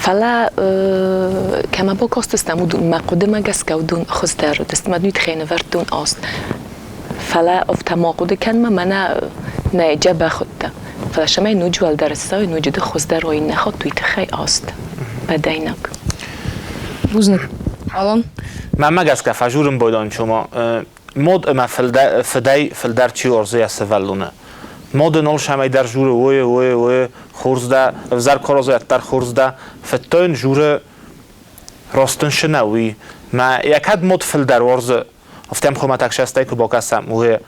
Speaker 5: Фӕлӕ кӕмӕ бакастыстӕм, уыдон мӕ хъуыдымӕ гӕсгӕ уыдон хуыздӕр уыдысты. Мӕ тыххӕй нывӕрдтон аст. Фӕлӕ афтӕ ма хъуыды кӕн мӕ мӕнӕ нӕ дзӕбӕх уыдтӕ. Фӕлӕ сӕмӕй ноджы уӕлдӕр ссӕуй, ноджы ды хуыздӕр уой нӕ хатт уый тыххӕй аст. Бӕдӕйнаг.
Speaker 1: Бузныг. Алан?
Speaker 6: Мӕнмӕ гӕсгӕ фӕжурын бойдон чума мод ӕмӕ фыдӕй фылдӕр чи уарзы йӕ сывӕллоны. Моды нол сӕмӕй дӕр журы ой, ой, ой, хорз дӕ, ӕвзӕр корозы дӕр хорз дӕ. Фыдтон журы ростын шы нӕ уый. Мӕ йӕ кӕд мод фылдӕр уарзы, афтӕ хуымӕтӕг сӕстӕй куы бакӕсӕм, уый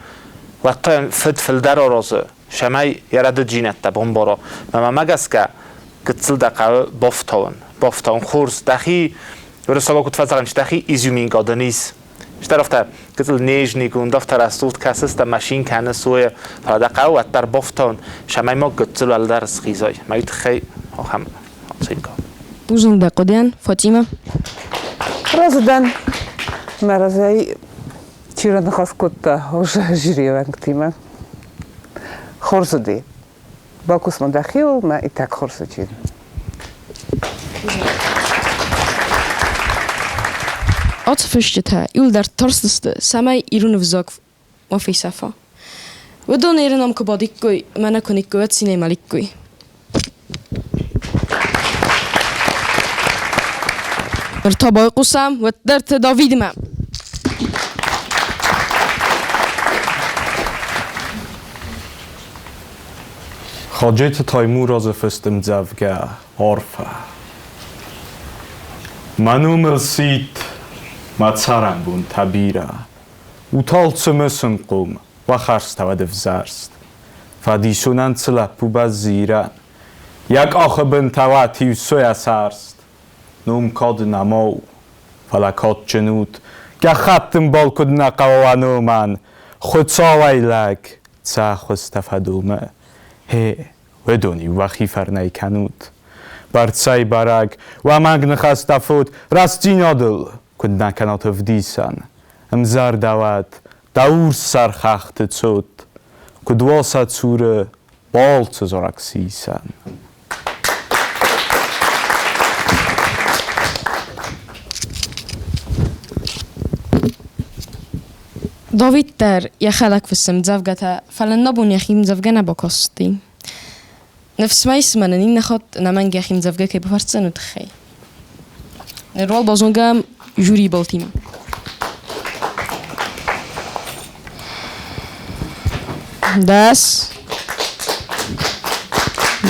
Speaker 6: уӕд та йын фыд фылдӕр аразы, цӕмӕй йӕ рӕдыддзинӕдтӕ бамбара. Мӕнмӕ гӕсгӕ, гыццыл дӕ хъӕуы бафтауын. Бафтауын хорз, дӕхи, уырыссагау куыд фӕзӕгъынц, дӕхи изюминка дын ис. Стӕр афтӕ гыццыл нежнигонд, афтӕ рӕсугъд кӕсыс, дӕ машин кӕныс, уый, фӕлӕ дӕ хъӕуы уӕддӕр бафтауын, цӕмӕй ма гыццыл уӕлдӕр схизай. Мӕ уый тыххӕй ахӕм оценка.
Speaker 1: Бузныг дӕ хъуыдыйӕн, Фатимӕ.
Speaker 7: Разы дӕн. Мӕ разӕй чи раныхас кодта уже жюрийы уӕнгтимӕ. Хорз уыди. Бакус ма дӕхиуыл, мӕ итӕг хорз уыди.
Speaker 1: Ацы фысджытӕ иуылдӕр тарстысты, цӕмӕй ирон ӕвзаг ма фесӕфа. Уыдон Иры ном куы бадиккой ӕмӕ нӕ куы никкой, уӕд цинӕй мӕликкой. Ныр та байхъусӕм уӕддӕрты Давидмӕ.
Speaker 10: Хаджеты Таймуразы фыст ӕмдзӕвгӕ «Арфӕ». Мӕ номыл сидт, мӕ цӕрӕнбонтӕ бирӕ. Утал цымы сынхъом, уӕ хӕрзтӕ уӕд ӕвзӕрст. Фӕдисонӕн цы лӕппу бӕззы Ирӕн, Йӕ къахы бынтӕ уӕт-иу сойӕ сӕрст. Ном кад нӕма у, фӕлӕ кадджын ут, Гӕххӕттын бал куыд нӕ хъӕуа уӕ номӕн, Хуыцауӕй лӕг, цӕ хуызтӕ фӕдомы. Гъе, уыдон-иу уӕхи фӕрнӕй кӕнут. Бӕрцӕй бӕрӕг, уӕ мӕнг ныхӕстӕ фод Рӕстдзинадыл куыд нӕ кӕнат ӕвдисӕн. Ӕмзӕрдӕ уӕд, дӕ урссӕр хӕхты цот, Куыд уа сӕ цуры балцы зарӕг сисӕн.
Speaker 1: Давид дӕр йӕхӕдӕг фыссы ӕмдзӕвгӕтӕ, фӕлӕ нӕ бон йӕхи ӕмдзӕвгӕ нӕ бакасти. Ныфс ма ис, мӕнӕн иннӕ хатт ӕнӕмӕнг йӕхи ӕмдзӕвгӕ кӕй бафӕрсдзӕн, уый тыххӕй. Ныр уал базонгӕ жюрийы балтимӕ. Дӕс.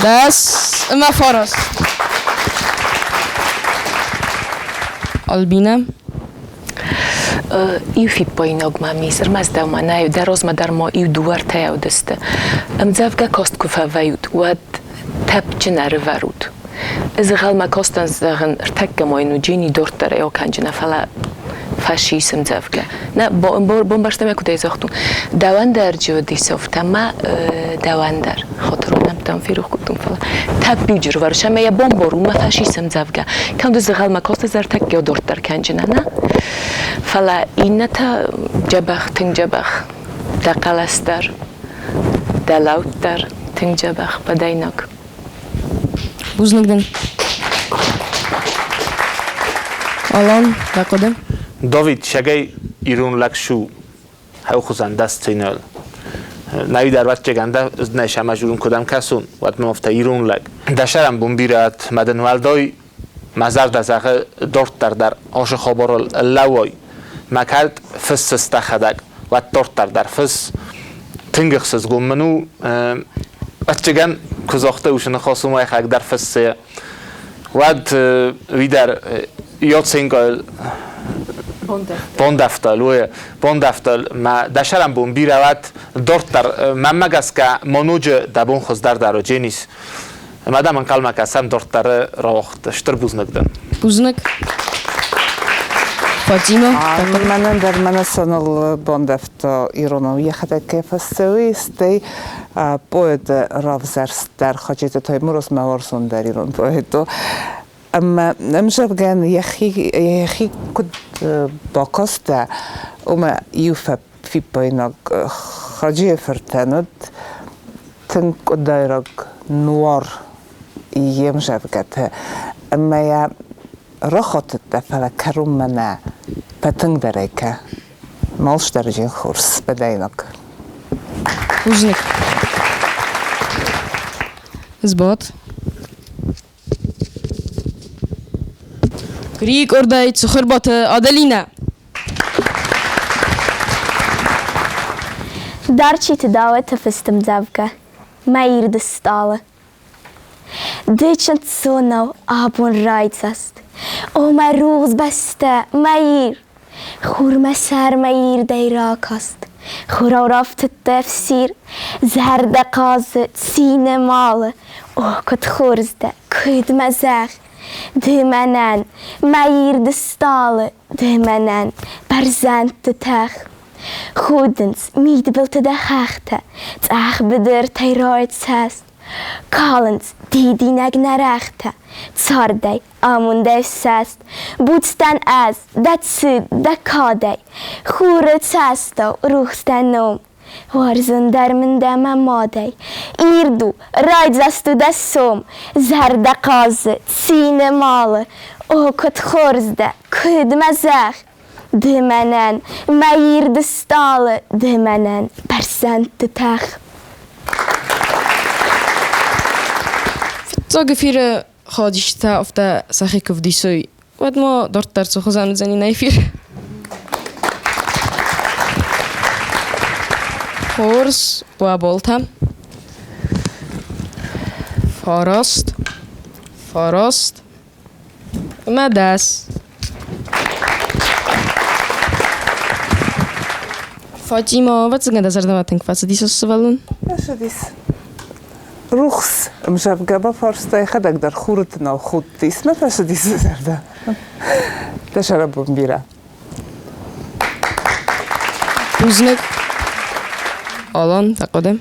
Speaker 1: Дӕс ӕмӕ фараст. Альбинӕ.
Speaker 5: Иу фиппаинаг мӕм ис, ӕрмӕст дӕумӕ нӕ, дӕ размӕ дӕр ма иу дыууӕ ӕртӕ уыдысты. Ӕмдзӕвгӕ каст куы фӕвӕййут, уӕд тӕпджын ӕрывӕрут. Дзӕгъӕлмӕ кастӕн зӕгъын, ӕртӕккӕ ма йын у Джени дарддӕр ӕй акӕнджынӕ, фӕлӕ фӕсис ӕмдзӕвгӕ. Нӕ, бамбӕрстам ӕй, куыд ӕй загътон. Дӕуӕн дӕр джи уыдис афтӕ ма дӕуӕн дӕр. Хатырон нӕмттӕм ферох кодтон, фӕлӕ тӕппиджы рвӕрс ӕмӕ йӕ бамбар, уымӕ фӕсис ӕмдзӕвгӕ. Кӕм ды дзӕгъӕлмӕ касты ӕртӕккӕ дарддӕр кӕнджынӕ, нӕ? Фӕлӕ иннӕтӕ дзӕбӕх, тынг дзӕбӕх. Дӕ хъӕлӕс дӕр, дӕ лӕуд дӕр тынг дзӕбӕх, бӕдӕйнаг.
Speaker 1: Бузныг дын. Алан, дӕ хъуыды?
Speaker 6: Давид, сӕгӕй ирон лӕг шу хӕухузӕн дӕ сценӕл. Нӕуи дӕр вӕццӕгӕн дӕ нӕ сӕмӕ журун кудӕм кӕсун, уӕд мӕм афтӕ ирон лӕг. Дӕ сӕрӕн бон бирӕ мӕ дын уӕлдай мӕ зӕрдӕ зӕгъы дарддӕр дӕр ашы хабарыл лӕууай. Мӕ кӕд фыссыс дӕхӕдӕг, уӕд дарддӕр дӕр фысс. Тынг ӕхсызгон мын у, ӕццӕгӕн куы загъта уыцы ныхас, уымӕй хӕг дӕр фыссы. Уӕд уый дӕр Йоценко бондӕфтал, уый бондӕфтал мӕ дӕ сӕрӕнбон бирӕ уӕд дарддӕр мӕнмӕ гӕсгӕ ма ноджы дӕ бон хуыздӕр дӕр у, Дженис. Ӕмӕ дӕм ӕнхъӕлмӕ кӕсӕм дарддӕры рауагъд. Стыр бузныг дын.
Speaker 1: Бузныг. Фатима.
Speaker 7: Мӕнӕн дӕр мӕнӕ соныл бондӕфта иронау йӕхӕдӕг кӕй фӕцӕуы, стӕй поэты равзӕрст дӕр Хаджеты Таймураз мӕ уарзондӕр ирон поэт у. Ӕмӕ ӕмзӕвгӕн йӕхи, йӕхи куыд бакастӕ, уымӕ иу фиппаинаг Хаджийы фыртӕн уыд тынг къуыдайраг нуар йе мзӕвгӕты ӕмӕ йӕ рахатыдта, фӕлӕ кӕронмӕ нӕ фӕтынгдӕрӕй кӕ. Малсдӕрджын хорз бӕдӕйнаг.
Speaker 1: Бузныг. Сбад. Рикордӕй Цухырбаты Аделинӕ.
Speaker 4: Дарчиты Дауыты фыст ӕмдзӕвгӕ «Мӕ ирд стъалы». Ды чындздзонау абон райдзаст. О мӕ рухс бӕстӕ, мӕ Ир! Хур мӕ сӕрмӕ ирдӕй ракаст, Хурау рафтыдта ӕфсир, Зӕрдӕ хъазы, цины малы. О, куыд хорз дӕ, куыд мӕ зӕгъ! Ды мӕнӕн, мӕ ирд стъалы, Ды мӕнӕн бӕрзӕндты тӕх. Худынц мидбылты дӕ хӕхтӕ, Цъӕх быдыртӕй райд цӕст. Калынц дидинӕг нӕ рӕгътӕ, Цардӕй, амондӕй ссӕст. Буц дӕн ӕз, дӕ цыд, дӕ кадӕй, Хуры цӕстау рухс дӕ ном. Уарзын дӕр мын дӕ мӕ мадӕй, Ирд у, райдзаст у дӕ сом. Зӕрдӕ хъазы, цины малы, О, куыд хорз дӕ, куыд мӕ зӕгъ! Ды мӕнӕн, мӕ ирд стъалы, ды мӕнӕн бӕрзӕндты тӕх.
Speaker 1: Фыццаг эфиры ходистӕ афтӕ сӕхи куы вдисой, уӕд ма дарддӕр цы хуызӕн уыдзӕни нӕ эфир? Хорз, уӕ болтӕ. Фараст, фараст ӕмӕ дӕс. Фатима, ӕвӕццӕгӕн дӕ зӕрдӕмӕ тынг фӕцыдис ацы сывӕллон?
Speaker 7: Фӕцыдис. Рухс ӕмзӕвгӕ бафарста, йӕхӕдӕг дӕр хуры тынау худтис. Мӕ фӕцыдис зӕрдӕ. Дӕ сӕрӕбон бирӕ.
Speaker 1: Бузныг. Алан, дӕ хъуыды?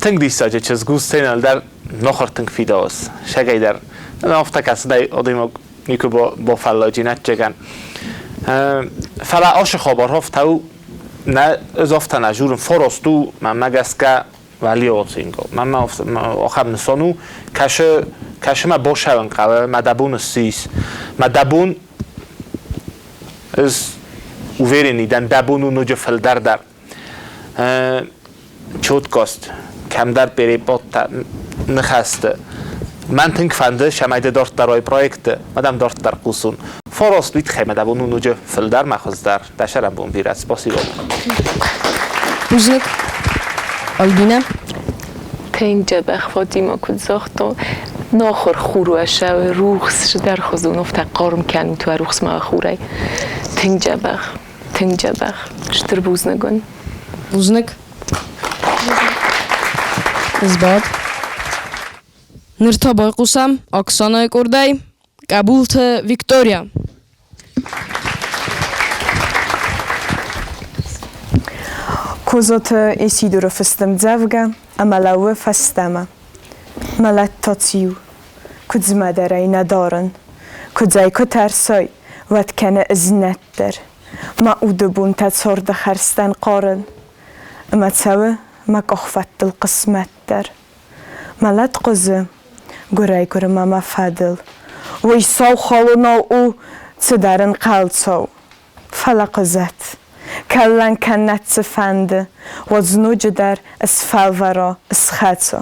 Speaker 6: Тынг диссаджы чызг у сценӕйыл дӕр нохыр тынг фидауыс. Сӕгӕй дӕр. Афтӕ кӕцыдӕй адӕймаг никуы бафӕлладжи нӕтчегӕн. Фӕлӕ ашы хабар афтӕ у, нӕ ӕз афтӕ нӕ журын, фараст у, мӕнмӕ гӕсгӕ Валиоцинго. Мӕнмӕ ахӕм нысан у, кӕсы, кӕсы мӕ босӕуын хъӕуы, мӕ дӕ бон ссис. Мӕ дӕ бон ӕз уверенный дӕн, дӕ бон у ноджы фылдӕр дӕр. Чоткост, кӕмдӕр переподтӕ, ныхӕсты. Мӕн тынг фӕнды, цӕмӕй ды дарддӕр уай проекты, ма дӕм дарддӕр хъусон. Фараст уый тыххӕй мӕ дӕ бон у ноджы фылдӕр мӕ хуыздӕр. Дӕ сӕрӕнбон бирӕ. Спасибо.
Speaker 1: Бузныг. Альбинӕ?
Speaker 5: Тынг дзӕбӕх Фатимӕ куыд загъта, нахуыр хур уӕ рухс сдӕрхуызон, афтӕ хъарм кӕнут уӕ рухсмӕ хурӕй. Тынг дзӕбӕх, тынг дзӕбӕх. Стыр бузныг уын.
Speaker 1: Бузныг. Сбад. Ныр та байхъусӕм Оксанайы къордӕй Къӕбулты Виктория.
Speaker 3: Козоты Исидоры фыст ӕмдзӕвгӕ ӕмӕ лӕууы фӕстӕмӕ. Мӕлӕт та циу? Куыдзмӕ дӕр ӕй нӕ дарын. Куыдзӕй куы тӕрсай, уӕд кӕны ызнӕтдӕр. Мӕ уды бонтӕ царды хӕрзтӕн хъарын. Ӕмӕ цӕуы мӕ къахвӕдтыл хъысмӕт дӕр. Мӕлӕт хъуызы, гуырӕй-гуырмӕ мӕ фӕдыл. Уый сау халонау у, цыдӕр ӕнхъӕлцау. Фӕлӕ хъызӕт, кӕллӕн кӕнӕд цыфӕнды, уӕд ноджыдӕр ысфӕлвӕра, ысхӕца.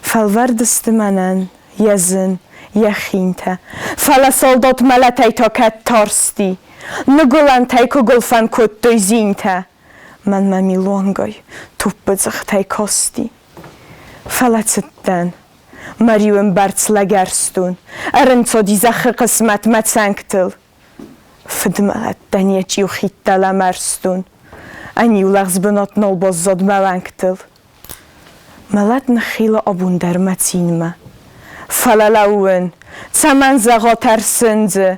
Speaker 3: Фӕлвӕрд сты мӕнӕн йӕ зын, йӕ хинтӕ, фӕлӕ салдат мӕлӕтӕй та кӕд тарсти, ныгуылӕнтӕй куы гуылфӕн кодтой зинтӕ, мӕнмӕ милуангай топпы дзыхтӕй касти. Фӕлӕ цыдтӕн, мӕ риуы мбӕрц лӕгӕрстон, ӕрынцоди зӕххы хъысмӕт мӕ цӕнгтыл. Фыдмӕлӕттӕн йӕ чъиухидтӕ лӕмӕрстон, ӕниу лӕгъз бынат нал баззад мӕ уӕнгтыл. Мӕлӕт ныххилы абон дӕр мӕ цинмӕ. Фӕлӕ лӕууын, цӕмӕн зӕгъа тӕрсын дзы,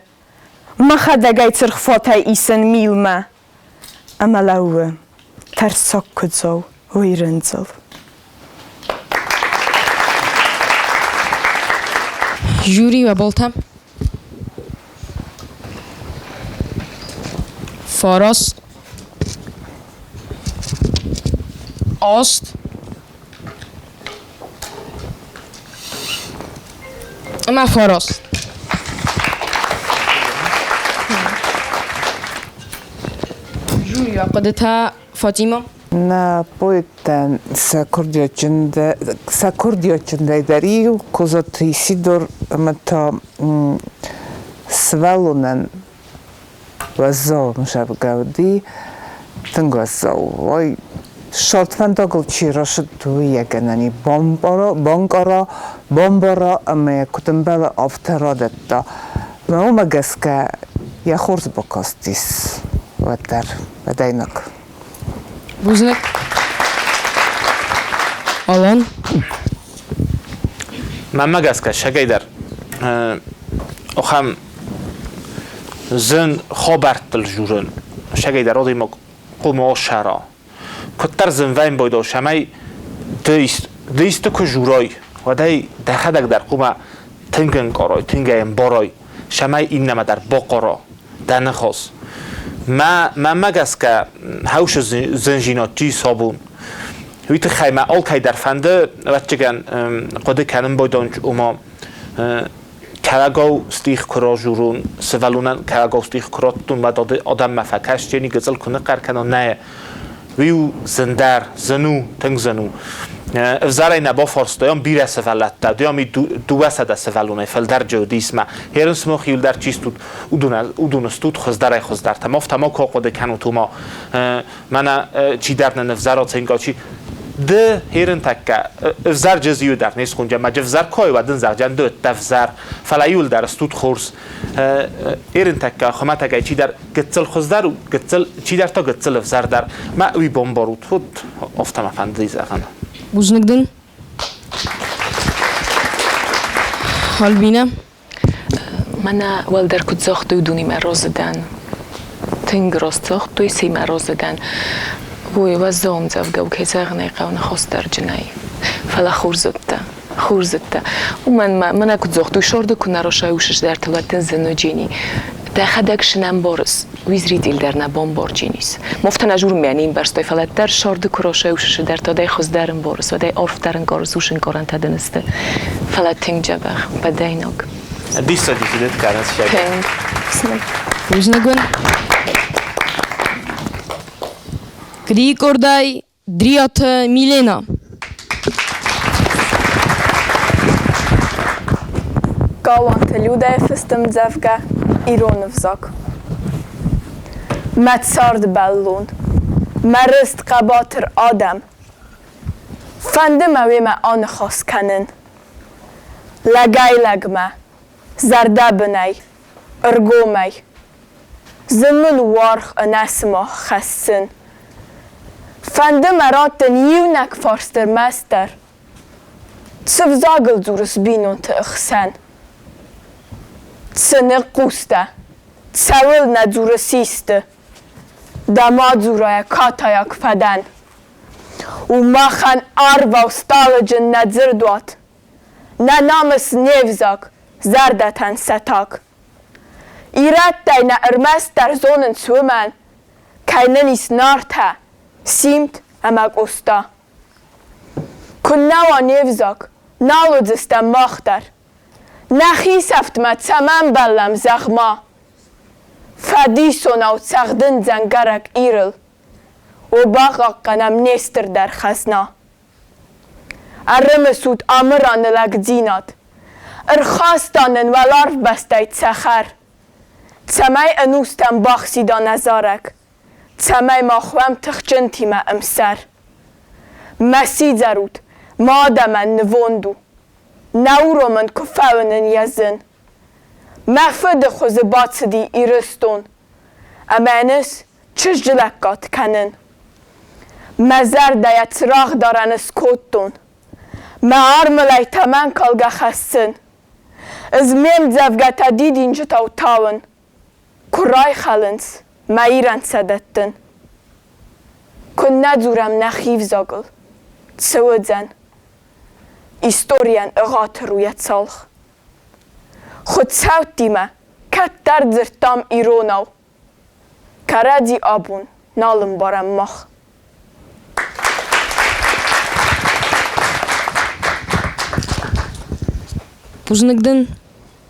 Speaker 3: мӕхӕдӕг ӕй цыргъ фатӕй исын милмӕ. Ӕмӕ лӕууы, тӕрсаг куыдзау, уый рындзыл.
Speaker 1: Жюри уӕ болтӕ. Фараст. Аст. Ӕмӕ фараст. Жюри хъуыдытӕ Фатима?
Speaker 7: Нӕ поэттӕн сӕ курдиатджындӕй дӕр иу Козаты Исидор ӕмӕ та сывӕллонӕн уӕззау ӕмзӕвгӕ уыди, тынг уӕззау. Ой, ссард фӕндагыл чи рацыд, уый йӕ гӕнӕн и банкъара, бамбара ӕмӕ йӕ куыд ӕмбӕлы, афтӕ радӕтта. Мӕ уымӕ гӕсгӕ йӕ хорз бакастис уӕддӕр адӕймаг.
Speaker 1: Бузныг. Алан?
Speaker 6: Мӕнмӕ гӕсгӕ, сӕгӕйдӕр ахӕм зын хабӕрттыл журын, сӕгӕйдӕр адӕймаг хъуамӕ ссара. Куыддӕр зын вӕййын байдал, цӕмӕй ды исты куы журай, уӕд ӕй дӕхӕдӕг дӕр хъуамӕ тынг ӕнкъарай, тынг ӕй ӕмбарай, цӕмӕй иннӕмӕ дӕр бахъара дӕ ныхас. Мӕнмӕ гӕсгӕ, хӕусы зынзинад чи сабон, уый тыххӕй мӕ алкӕй дӕр фӕнды, ӕвӕццӕгӕн, хъуыды кӕнын байдайын, ома. Кӕлӕгау стих куы ражурон, сывӕллонӕн кӕлӕгау стих куы раттон, уӕд адӕммӕ фӕкӕсджени, гыццыл куы ныхъхъӕр кӕнон, нӕ, уый у зындӕр, зын у, тынг зын у. Ӕвзӕрӕй нӕ бафарстой, ам бирӕ сывӕллӕттӕ, ды ам 200 сывӕллонӕй фылдӕр джеудисмӕ. Херын сымах иуылдӕр чи стут, уыдон стут хуыздӕрӕй хуыздӕртӕм. Афтӕ ма куы ахъуыды кӕнут, уымӕ мӕнӕ чидӕр нын ӕвзӕр оценка, чи ды херын тӕккӕ ӕвзӕр джыз иу дӕр не схонджа, мӕ ӕвзӕр кой уӕд ын зӕгъджан ды ӕвзӕр, фӕлӕ иуылдӕр стут хорз. Ерын тӕккӕ хуымӕтӕгӕй чидӕр гыццыл хуыздӕр у, гыццыл чидӕр та гыццыл ӕвзӕрдӕр. Мӕ уый бамбарут, вот афтӕ мӕ фӕнды зӕгъын.
Speaker 1: Бузныг дын. Альбина.
Speaker 5: Мӕнӕ уӕлдӕр куыд загътой, уыдонимӕ разы дӕн. Тынг раст загътой, цимӕ разы дӕн. Уый уӕззау ӕмдзӕвгӕ у, кӕй зӕгъын ӕй хъӕуы, ныхасдӕрджынӕй. Фӕлӕ хорз уыдтӕ, хорз уыдтӕ. Уымӕн мӕ, мӕнӕ куыд загътой, сӕрды куы нӕ росай усыздӕртыл, уӕд дын зын уыджени. Дӕхӕдӕг сынӕмбарыс, уый зритель дӕр нӕ бамбардженис. Мофтӕн ӕз уырмӕ не мбӕрстой, фӕлӕ дӕр сӕрды куы росай усыздӕртыл, уӕд ӕй хуыздӕр ӕмбарыс, уӕд ӕй арфдӕр ӕнкъарыс, усынкъарӕнтӕ дын сты. Фӕлӕ тынг дзӕбӕх, бӕдӕйнаг.
Speaker 6: Диссаджы фидыд кӕнынц
Speaker 5: Тынг.
Speaker 1: Бузныг уын. Грикордӕй Дриаты Милена.
Speaker 11: Галуанты Людӕйы фыст ӕмдзӕвгӕ «Ирон ӕвзаг». Мӕ цардбӕллон, мӕ рыст хъӕбатыр адӕм, Фӕнды мӕ уемӕ аныхас кӕнын. Лӕгӕй-лӕгмӕ, зӕрдӕбынӕй, ӕргомӕй. Зын мын уаргъ ӕнӕ сымах хӕссын. Фӕнды мӕ раттын иунӕг фарст ӕрмӕстдӕр. Цы взагыл дзурыс бинонты хсӕн? Цы ныхъхъус дӕ? Цӕуылнӕ дзурыс исты? Дӕ мадзурайӕ катайаг фӕдӕн. У махӕн арвау стъалыджын нӕ дзырдуат. Нӕ намыс не взаг, зӕрдӕтӕн сӕ таг. Ирӕттӕй нӕ ӕрмӕстдӕр зонынц уымӕн, кӕй нын ис Нартӕ, Симд ӕмӕ Къоста. Куыннӕ уа не взаг, нал уыдзыстӕм мах дӕр. Нӕхи сӕфтмӕ цӕмӕн бӕллӕм, зӕгъ-ма? Фӕдисонау цӕгъдын дзӕнгӕрӕг Ирыл. О, бахъахъхъӕнӕм не стырдӕр хӕзна. Ӕрымысут Амыраны лӕгдзинад. Ӕрхаста нын уӕларвбӕстӕй цӕхӕр. Цӕмӕй ӕнустӕм бахсида нӕ зарӕг, Цӕмӕй мах уӕм тыхджынтимӕ ӕмсӕр. Мӕ сидзӕр ут, мӕ адӕмӕн нывонд у. Нӕ уромын куы фӕуынын йӕ зын. Мӕ фыды хуызы бацыди Ирыстон, Ӕмӕ ӕнус чызджы лӕггад кӕнын. Мӕ зӕрдӕйӕ цырагъдарӕн ыскодтон, Мӕ армылӕй тӕмӕнкалгӕ хӕссын. Ӕз ме мдзӕвгӕтӕ дидинджытау тауын, Куы райхӕлынц, мӕ Ирӕн сӕ дӕттын. Куыннӕ дзурӕм нӕхи взагыл, цы уыдзӕн? Историйӕн ӕгъатыр у йӕ цалх. Хуыцӕуттимӕ кӕддӕр дзырдтам иронау, Кӕрӕдзи абон нал ӕмбарӕм мах.
Speaker 1: Бузныг дын,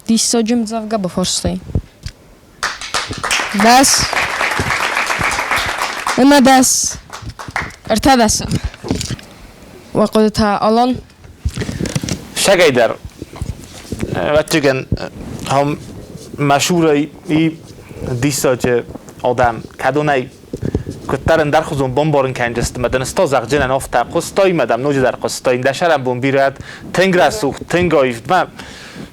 Speaker 1: диссаджы мдзӕвгӕ бафарстай. 10 ӕмӕ 10. 13. Уӕ хъуыдытӕ, Алан?
Speaker 6: Сӕгӕйдӕр, ӕвӕццӕгӕн, ам мӕ и диссаджы адӕм, кӕдонӕй куыддӕр ӕндӕрхуызон бамбарын кӕнджысты мӕ дын сто зӕгъджынӕн афтӕ хъуыстой мӕ дӕм ноджыдӕр хъуыстой. Дӕ сӕрӕнбон бирӕ тынг рӕсугъд, тынг аив. Мӕ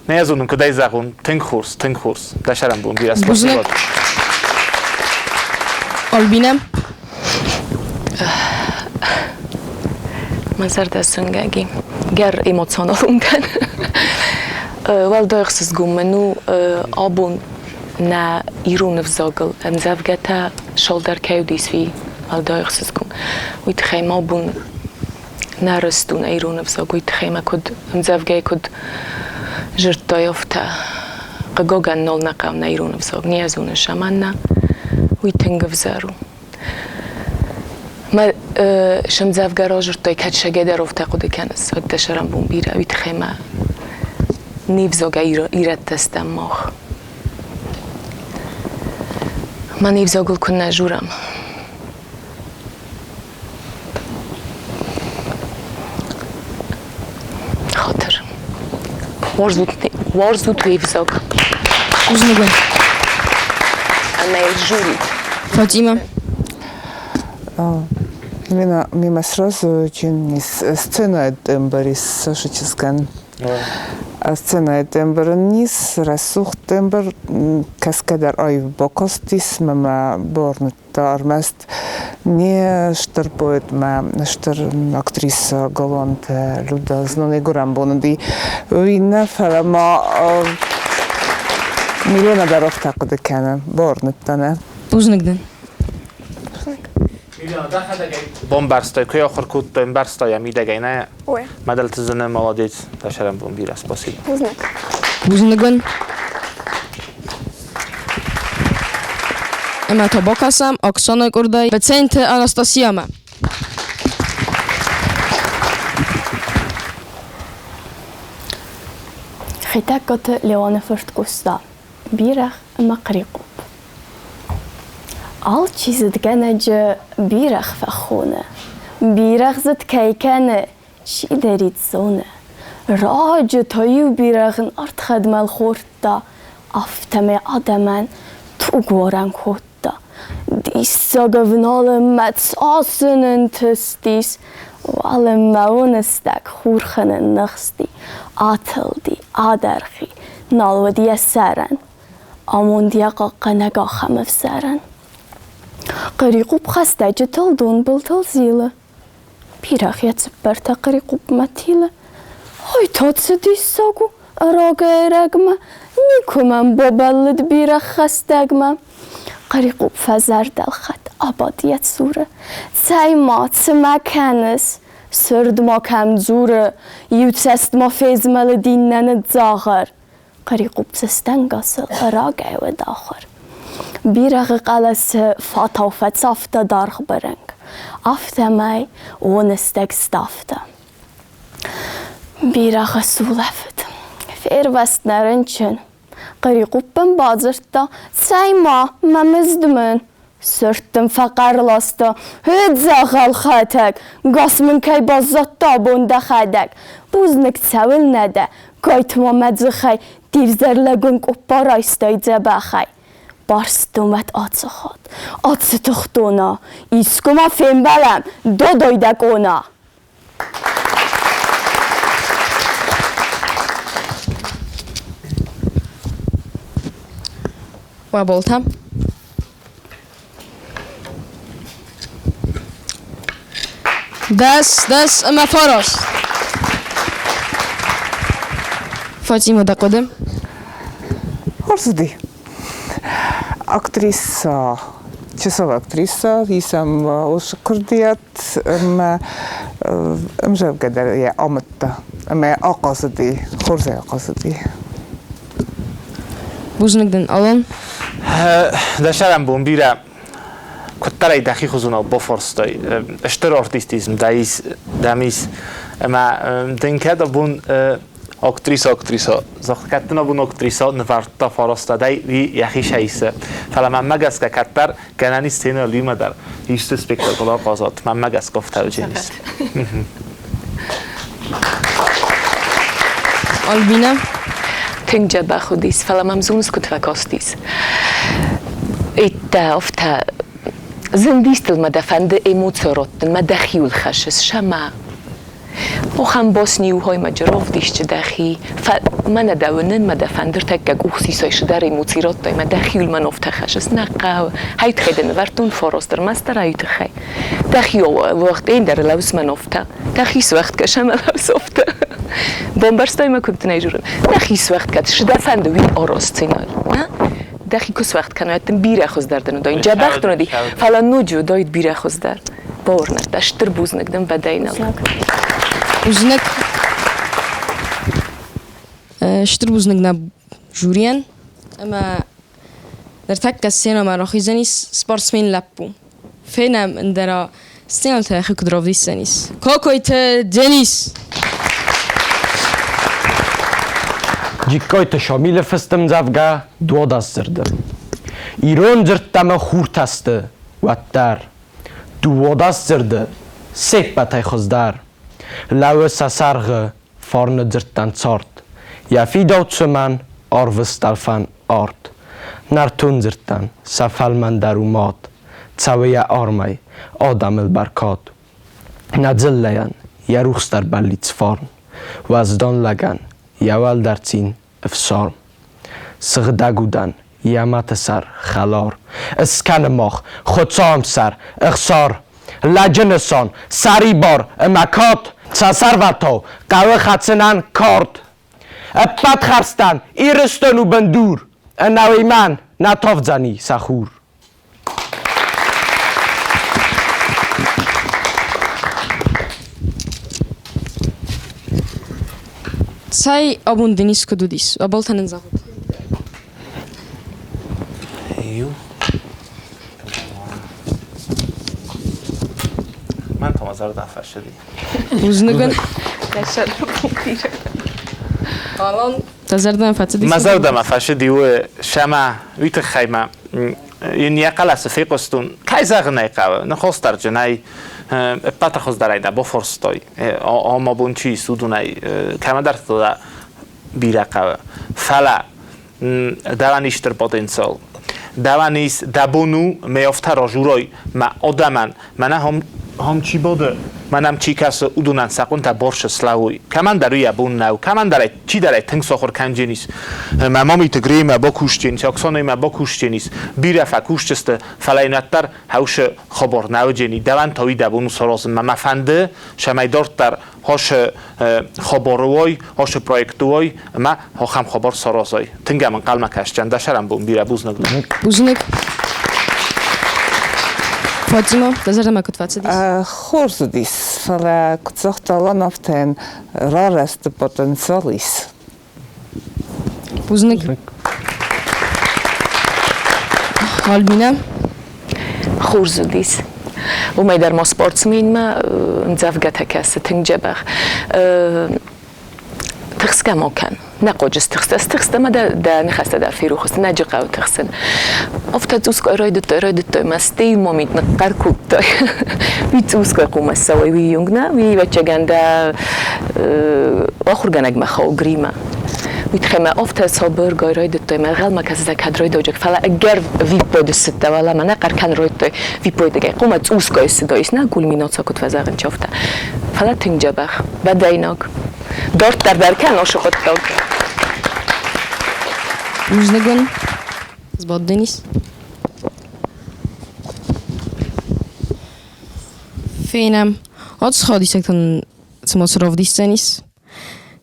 Speaker 6: нӕ зонын, куыд ӕй зӕгъон, тынг хорз, тынг хорз. Дӕ сӕрӕнбон бирӕ спасибо.
Speaker 1: Альбинӕ?
Speaker 5: Мӕ зӕрдӕ сунгӕги. Гӕр эмоционалон дӕн. Уӕлдай ӕхсызгон мын у абон нӕ ирон ӕвзагыл ӕмдзӕвгӕтӕ сӕлдӕр кӕй уыдис, уый уӕлдай ӕхсызгон. Уый тыххӕй ма абон нӕ рыст у нӕ ирон ӕвзаг, уый тыххӕй мӕ куыд ӕмдзӕвгӕйы куыд зырдтай, афтӕ хъыгагӕн нал нӕ хъӕуы нӕ ирон ӕвзаг, не зоныс ӕмӕ нӕ уый тынг ӕвзӕр у. Мӕ сӕмдзӕвгӕ разырдтай, кӕд сӕгӕдӕр афтӕ хъуыды кӕныс, уӕд дӕ сӕрӕнбон бирӕ, уый тыххӕй мӕ. Не взагӕй ирӕттӕ стӕм мах. Ма не взагыл куыннӕ журӕм. Хатыр. Уарзут уе взаг.
Speaker 1: Бузныг.
Speaker 5: Ӕмӕ журит.
Speaker 1: Фатима.
Speaker 7: Мимо сразу очень сцена тембр Саша Ческан. Сценӕйы тембр ын ис, рӕсугъд тембр, кӕсгӕ дӕр аив бакастис, мӕ бауырныдта ӕрмӕст не стыр поэт мӕ стыр актриса Галуанты Люда знон йӕ гуырӕн бон уыди. Уый нӕ, фӕлӕ ма Милена дӕр афтӕ хъуыды кӕны, бауырныдта нӕ.
Speaker 1: Бузныг дын.
Speaker 6: Бамбӕрстай, куы ахуыр кодтай, ӕмбӕрстай йӕ мидӕгӕй, нӕ? Мадӕлты зыны, молодец. Дӕ сӕрӕнбон бирӕ, спасибо.
Speaker 4: Бузныг.
Speaker 1: Бузныг уын. Ӕмӕ та бакӕсӕм Оксана къордӕй Беценты Анастасиямӕ.
Speaker 11: Хетӕгкаты Леоны фырт Къоста бирӕгъ ӕмӕ хърихъупп. Алчи зыдгӕнӕджы бирӕгъ фӕхоны, бирӕгъ зыд кӕй кӕны, чидӕрид зоны. Раджы та-иу бирӕгъ артхӕдмӕл хордта, афтӕмӕй адӕмӕн тугуарӕн кодта. Диссаг ӕвналынмӕ цас ын ӕнтыстис, уалынмӕ уоныстӕг хурхы нынныхсти, атылди, адӕргъи, нал уыд йӕ сӕрӕн. Амонд йӕ хъахъхъӕнӕг ахӕм ӕвзӕрӕн. Хърихъупп хӕстӕджытыл донбылтыл зилы. Бирӕгъ йӕ цыппӕртӕ хърихъуппмӕ тилы. Ой, та цы диссаг у, рагӕй-ӕрӕгмӕ никуы мӕм бабӕллыд бирӕгъ хӕстӕгмӕ. Хърихъупп фӕзӕрдӕлхӕд, абад йӕ цуры. Цӕй-ма, цы мӕ кӕныс? Сырд ма кӕм дзуры, иу цӕст ма фезмӕлыд, иннӕ ныдздзагъыр. Хърихъупп цӕстӕнгасыл рагӕй уыд ахуыр. Бирӕгъы хъӕлӕсы фатау фӕцавта даргъ бырынкъ, афтӕмӕй уоныстӕг сдавта. Бирӕгъы сулӕфыд. Фервӕзт нӕ рынчын. Хърихъупп ын бадзырдта: «Цӕй-ма, мӕ мызд мын!» Сырд дын фӕхъӕр ласта: «Дзӕгъӕл хӕтӕг, гас мын кӕй баззадтӕ абон дӕхӕдӕг! Бузныг цӕуылнӕ дӕ, гайтма мӕ дзыхӕй де взӕр лӕгуын къоппа райстай дзӕбӕхӕй!» Барстомӕт ацы хатт, ацы тыхтона, искуы ма фембӕлӕм, додой дӕ къона!
Speaker 1: Уӕ 10, 10 ӕмӕ 9. Фатима, дӕ хъуыды?
Speaker 7: Хорз уыди. Актриса, чысыл актриса, исӕм уыцы курдиат ӕмӕ ӕмзӕвгӕ дӕр йӕ амыдта ӕмӕ ахъазыди, хорзӕй ахъазыди.
Speaker 1: Бузныг дын, Алан.
Speaker 6: Дӕ сӕрӕнбон бирӕ. Куыддӕр ӕй дӕхи хуызонау бафарстай. Стыр артистизм дӕ ис, дӕм ис. Ӕмӕ дын кӕд абон актриса актриса загъта, кӕд дын абон актриса нывӕрдта фараста дӕй, уый йӕхи сӕисы. Фӕлӕ мӕнмӕ гӕсгӕ кӕддӕр гӕнӕн ис сценӕйыл иумӕ дӕр исты спектакль ахъазат. Мӕнмӕ гӕсгӕ афтӕ уыдзӕнис.
Speaker 1: Альбина?
Speaker 5: Тынг дзӕбӕх уыдис, фӕлӕ мӕм зоныс куыд фӕкастис. Иттӕ, афтӕ зындис дыл мӕ дӕ фӕнды эмоци раттын, мӕ дӕхиуыл хӕссыс, сӕмӕ. Охӕм босни ухоймаджы равдисчы дӕхи, мӕнӕ дӕ уынын, мӕ дӕ фӕнды ӕртӕккӕ къух сисай сыдӕр эмоци радтай, мӕ дӕхиуыл мӕ нофтӕ хӕссыс, нӕ хъӕуы. Хай тыххӕй дӕ нывӕрдтон фараст ӕрмӕстдӕр ай тыххӕй. Дӕхи уӕгъд ӕндӕр лӕус мӕ нофтӕ. Дӕхи суӕгъд кӕс ӕмӕ лӕус офтӕ. Бамбӕрстай мӕ куыд дын ӕй дзурын? Дӕхи суӕгъд кӕд, цы дӕ фӕнды, уый араз сценӕйыл. Нӕ? Дӕхи куы суӕгъд кӕнай, уӕд дын бирӕ хуыздӕр дын уыдаид. Дзӕбӕх дын уыди, фӕлӕ ноджы уыдаид бирӕ хуыздӕр. Бауырныдта, стыр бузныг дын бӕдӕйнаг.
Speaker 1: Бузныг. Стыр бузныг нӕ жюрийӕн. Ӕмӕ ныртӕккӕ сценӕмӕ рахиздзӕнис спортсмен лӕппу. Фенӕм ӕндӕра сценӕтӕ йӕхи куыд равдисдзӕнис. Кокойты Денис!
Speaker 12: Джиккойты Шамилы фыст ӕмдзӕвгӕ 12 дзырды. Ирон дзырдтӕ мӕ хуртӕ сты, уӕддӕр. 12 дзырды се ппӕтӕй хуыздӕр. Лӕууы сӕ сӕргъы фарны дзырдтӕн цард. Йӕ фидауцы мӕн арвы стъӕлфӕн арт. Нӕртон дзырдтӕн сӕ фӕлмӕндӕр у мад. Цӕуы йӕ армӕй адӕмыл бӕркад. Нӕ дзыллӕйӕн йӕ рухсдӕр бӕллиц фарн, Уӕздан лӕгӕн йӕ уӕлдӕр цин ӕфсарм. Сыгъдӕг удӕн йӕ мӕты сӕр хӕлар. Ыскӕны мах Хуыцауӕмсӕр ӕхсар. Лӕджы нысан, сӕрибар ӕмӕ кад, Сӕ сӕрвӕлтау хъӕуы хӕцынӕн кард. Ӕппӕт хӕрзтӕн Ирыстон у бындур, Ӕнӕуый мӕн нӕ тавдзӕни сӕ хур.
Speaker 1: Цӕй, абон Денис куыд уыдис? Аболтӕ нын зӕгъут.
Speaker 6: Иу. Мӕн та мӕ зӕрдӕ фӕсыди.
Speaker 1: Бузныг уын. Алан, дӕ зӕрдӕмӕ фӕцыдис?
Speaker 6: Мӕ зӕрдӕмӕ фӕцыди уый, сӕмӕ уый тыххӕй мӕ йын йӕ хъӕлӕсы фехъуыстон, кӕй зӕгъын ӕй хъӕуы, ныхосдӕрджынӕй ӕппӕты хуыздӕрӕй дӕ бафорстой, ӕмӕ бон чи ис, уыдонӕй кӕмӕдӕрты дӕ бирӕ хъӕуы. Фӕлӕ дӕуӕн ис стыр потенциал. Дӕуӕн ис, дӕ бон у, ме афтӕ разурой мӕ адӕмӕн, мӕнӕ хом чи бады, мӕнӕм чи кӕсы, уыдонӕн сӕ хъуынтӕ борсы слӕууой. Кӕмӕндӕр уый йӕ бон нӕу, кӕмӕндӕр ӕй чидӕр ӕй тынг сахуыр кӕндженис. Мӕ мамиты Греймӕ бакусдженис, Оксанӕимӕ бакусдженис, бирӕ фӕкусджысты, фӕлӕ йын уӕддӕр хӕусы хабар нӕ уыджени. Дӕуӕн та уый дӕ бон у саразын. Мӕ фӕнды, цӕмӕй дарддӕр хосы хабары уой, хосы проекты уой ӕмӕ ахӕм хабар саразой. Тынг ӕм ӕнхъӕлмӕ кӕсдзӕн. Дӕ сӕрӕнбон бирӕ бузныг.
Speaker 1: Бузныг. Фатима, дӕ зӕрдӕмӕ куыд фӕцыдис?
Speaker 7: Хорз уыдис, фӕлӕ куыд загъта Алан, афтӕ рарӕзты потенциал ис.
Speaker 1: Бузныг. Альбинӕ?
Speaker 5: Хорз уыдис. Уымӕй дӕр ма спортсменмӕ ӕмдзӕвгӕтӕ кӕсы тынг дзӕбӕх. Тыхсгӕ ма кӕн. Нӕ хъуаджы стыхстӕ. Стыхстӕ ӕмӕ дӕ ныхӕстӕ дӕр ферох сты. Нӕ хъӕуы тыхсын. Афтӕ цъусгай райдыдтой, райдыдтой мӕ стӕй ма мит ныхъхъӕр кодтой. Уый цъусгай хъумӕ ссӕуай, уый юнг нӕ, уый ӕвӕццӕгӕн дӕ ахуыргӕнӕгмӕ хауы гримӕ. Уый тыххӕй мӕ афтӕ сабыргай райдыдтой, мӕ ӕнхъӕлмӕ кӕсыс кӕд райдауджыг, фӕлӕ ӕгӕр виппайды ссыдтӕ, уӕлӕ мӕ нӕ хъӕр кӕн райдыдтой виппайдыгӕй. Хъумӕ цъусгай ссыдаис, нӕ кульминация куыд фӕзӕгъынц, афтӕ. Фӕлӕ тынг дзӕбӕх, бӕдӕйнаг. Дарддӕр дӕр кӕн уыцы хъуыддаг.
Speaker 1: Бузныг уын. Сбад, Денис. Фенӕм. Ацы цыма цы равдисдзӕнис.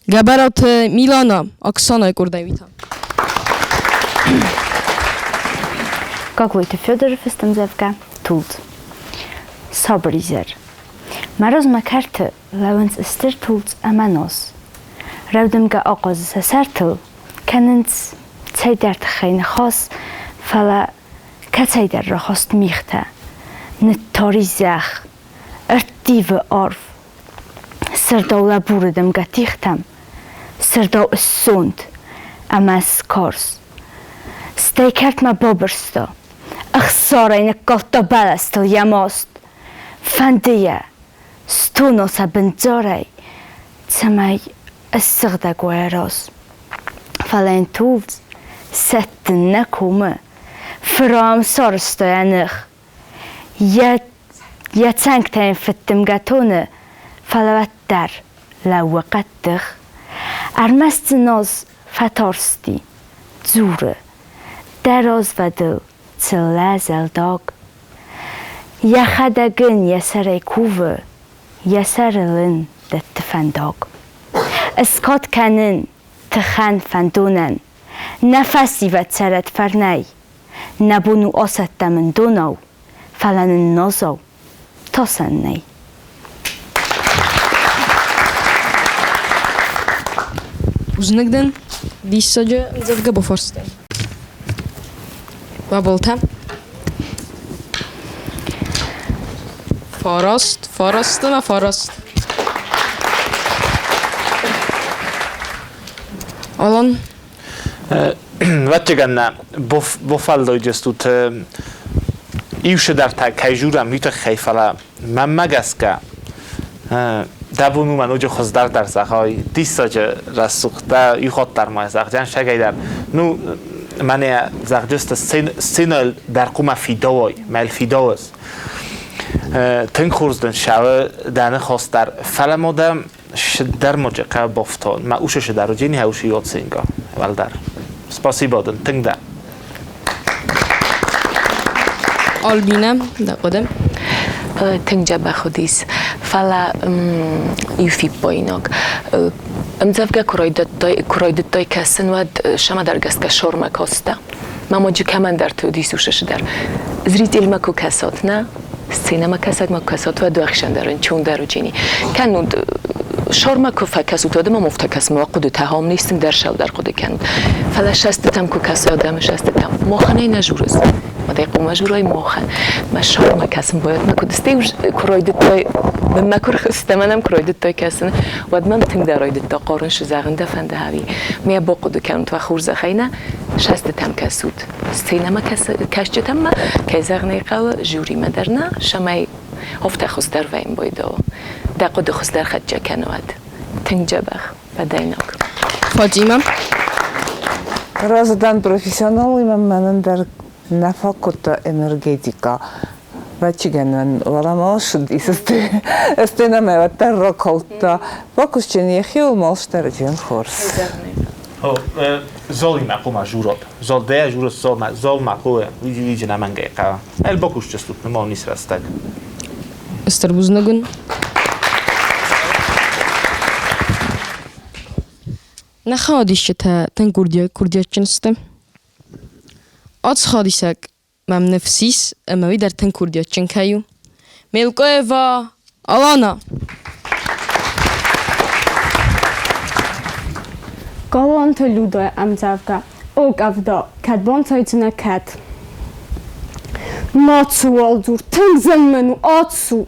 Speaker 1: Гӕбӕраты Милана, Оксанайы къордӕй уый та.
Speaker 13: Гаглойты Федоры фыст ӕмдзӕвгӕ «Тулдз». Сабыр изӕр. Мӕ размӕ кӕрты лӕууынц стыр тулдз ӕмӕ нос. Рӕудымгӕ ахъазы сӕ сӕртыл, кӕнынц цӕйдӕр тыххӕй ныхас, фӕлӕ кӕцӕйдӕр рахаст мигътӕ. Ныттари зӕхх, ӕрттивы арв. Сырдау лӕбуры дымгӕ тигътӕм, сырдау ыссонт ӕмӕ скарз. Стӕй кӕртмӕ бабырста, ӕхсарӕй ныккалдта бӕлӕстыл йӕ маст. Фӕнды йӕ, стоно сӕ бындзарӕй, цӕмӕй ыссыгъдӕг уа йӕ раз. Фӕлӕ йын тулдз сӕттын нӕ комы, фырам сарӕзта йӕ ных. Йӕ, йӕ цӕнгтӕ йын фыддымгӕ тоны, фӕлӕ уӕддӕр лӕууы хъӕддых. Ӕрмӕст дзы ноз фӕтарсти, дзуры: Дӕ развӕдыл цыллӕ зӕлдаг. Йӕхӕдӕг ын йӕ сӕрӕй кувы, йӕ сӕрыл ын дӕтты фӕндаг. Ыскад кӕнын тыхӕн фӕндонӕн, нӕ фӕсивӕд цӕрӕд фӕрнӕй. Нӕ бон у асӕттӕм ын донау, фӕлӕ нын нозау тасӕн нӕй.
Speaker 1: Бузныг дын, диссаджы ӕмдзӕвгӕ бафарстай. Баболтӕ. Фараст, фараст ӕмӕ фараст. Алан.
Speaker 6: Ӕвӕццӕгӕн, бофӕллойдзыстут иу цыдӕртӕ кӕй журӕм, уый тыххӕй, фӕлӕ мӕнмӕ гӕсгӕ дӕ бон у мӕ ноджы хуыздӕр дӕр зӕгъай, диссаджы рӕсугъд дӕ иу хатт дӕр ма зӕгъдзӕн сагӕй дӕр. Ну, мӕнӕ зӕгъдзысты сценӕйыл дӕр хъуамӕ фидауай, мӕл фидауыс. Тынг хорз дын сӕуы дӕ ныхас дӕр, фӕлӕ ма дӕм дӕр моджы хъӕуы бафтауын. Мӕ усы дӕр уыди, не усы оценка уӕлдӕр. Спасибо дын, тынг дӕ.
Speaker 1: Альбина, дӕ хъуыды?
Speaker 5: Тынг дзӕбӕх уыдис, фӕлӕ иу фиппаинаг. Ӕмдзӕвгӕ куы райдыдтай кӕсын, уӕд сӕмӕдӕр гӕсгӕ сормӕ каста. Мӕ моджы кӕмӕндӕрты уыдис усы дӕр. Зрительмӕ куы кӕсат, нӕ? Сценӕмӕ кӕсӕгмӕ куы кӕсат, уӕд уӕхсӕн дӕр ӕнчондӕр уыджени. Кӕннод сормӕ куы фӕкӕсут, уӕд ма муфтӕ кӕсмӕ уӕ хъуыдытӕ хом нистын дӕр сӕлдӕр хъуыды кӕнут. Фӕлӕ сӕстытӕм куы кӕсай, адӕмы сӕстытӕм, мохӕнӕй нӕ журыс. Мадӕй хъумӕ журой мохӕн. Мӕ сормӕ кӕсын бойот мӕ куыд стӕй куы райдыдтой, мӕ куы рхызтӕ, мӕнӕм куы райдыдтой кӕсын, уӕд мӕм тынгдӕр райдыдта хъарын зӕгъын дӕ фӕнды ӕви. Ме бахъуыды кӕнут уӕ хорзӕхӕй нӕ, сӕстытӕм кӕсут. Сценӕмӕ кӕсджытӕм ма, кӕй зӕгъын ӕй хъӕуы, жюримӕ дӕр нӕ, цӕмӕй афтӕ хуыздӕр вӕййын бойдӕуы. Дӕ хъуыды хуыздӕр хӕццӕ кӕны уӕд. Тынг дзӕбӕх, бӕдӕйнаг.
Speaker 1: Фатимӕ.
Speaker 7: Разы дӕн профессионалимӕ мӕнӕн дӕр нӕ фаг кодта энергетикӕ. Вӕччигӕнӕн уӕлӕмӕ ссыдис, сценӕмӕ уӕддӕр ракалдта. Бакусджын йӕхиуыл малстӕрджын хорз.
Speaker 6: Золимӕ хъуамӕ журот. Золдея журот золмӕ, золмӕ хъуы, види нӕмӕнгӕй хъӕуы. Ӕл бакусджыстут, нымон ис рӕстӕг.
Speaker 1: Стыр бузныг уын. Нӕ хаодисджытӕ тынг курдиатджын сты. Ацы хаодисӕг мӕм ныфс ис, ӕмӕ уый дӕр тынг курдиатджын кӕй у. Мелкоева Алана!
Speaker 11: Галуанты Людойы ӕмдзӕвгӕ «О къӕвда, кӕд банцайдзынӕ, кӕд?» Мацыуал дзур, тынг зын мын у, ацу,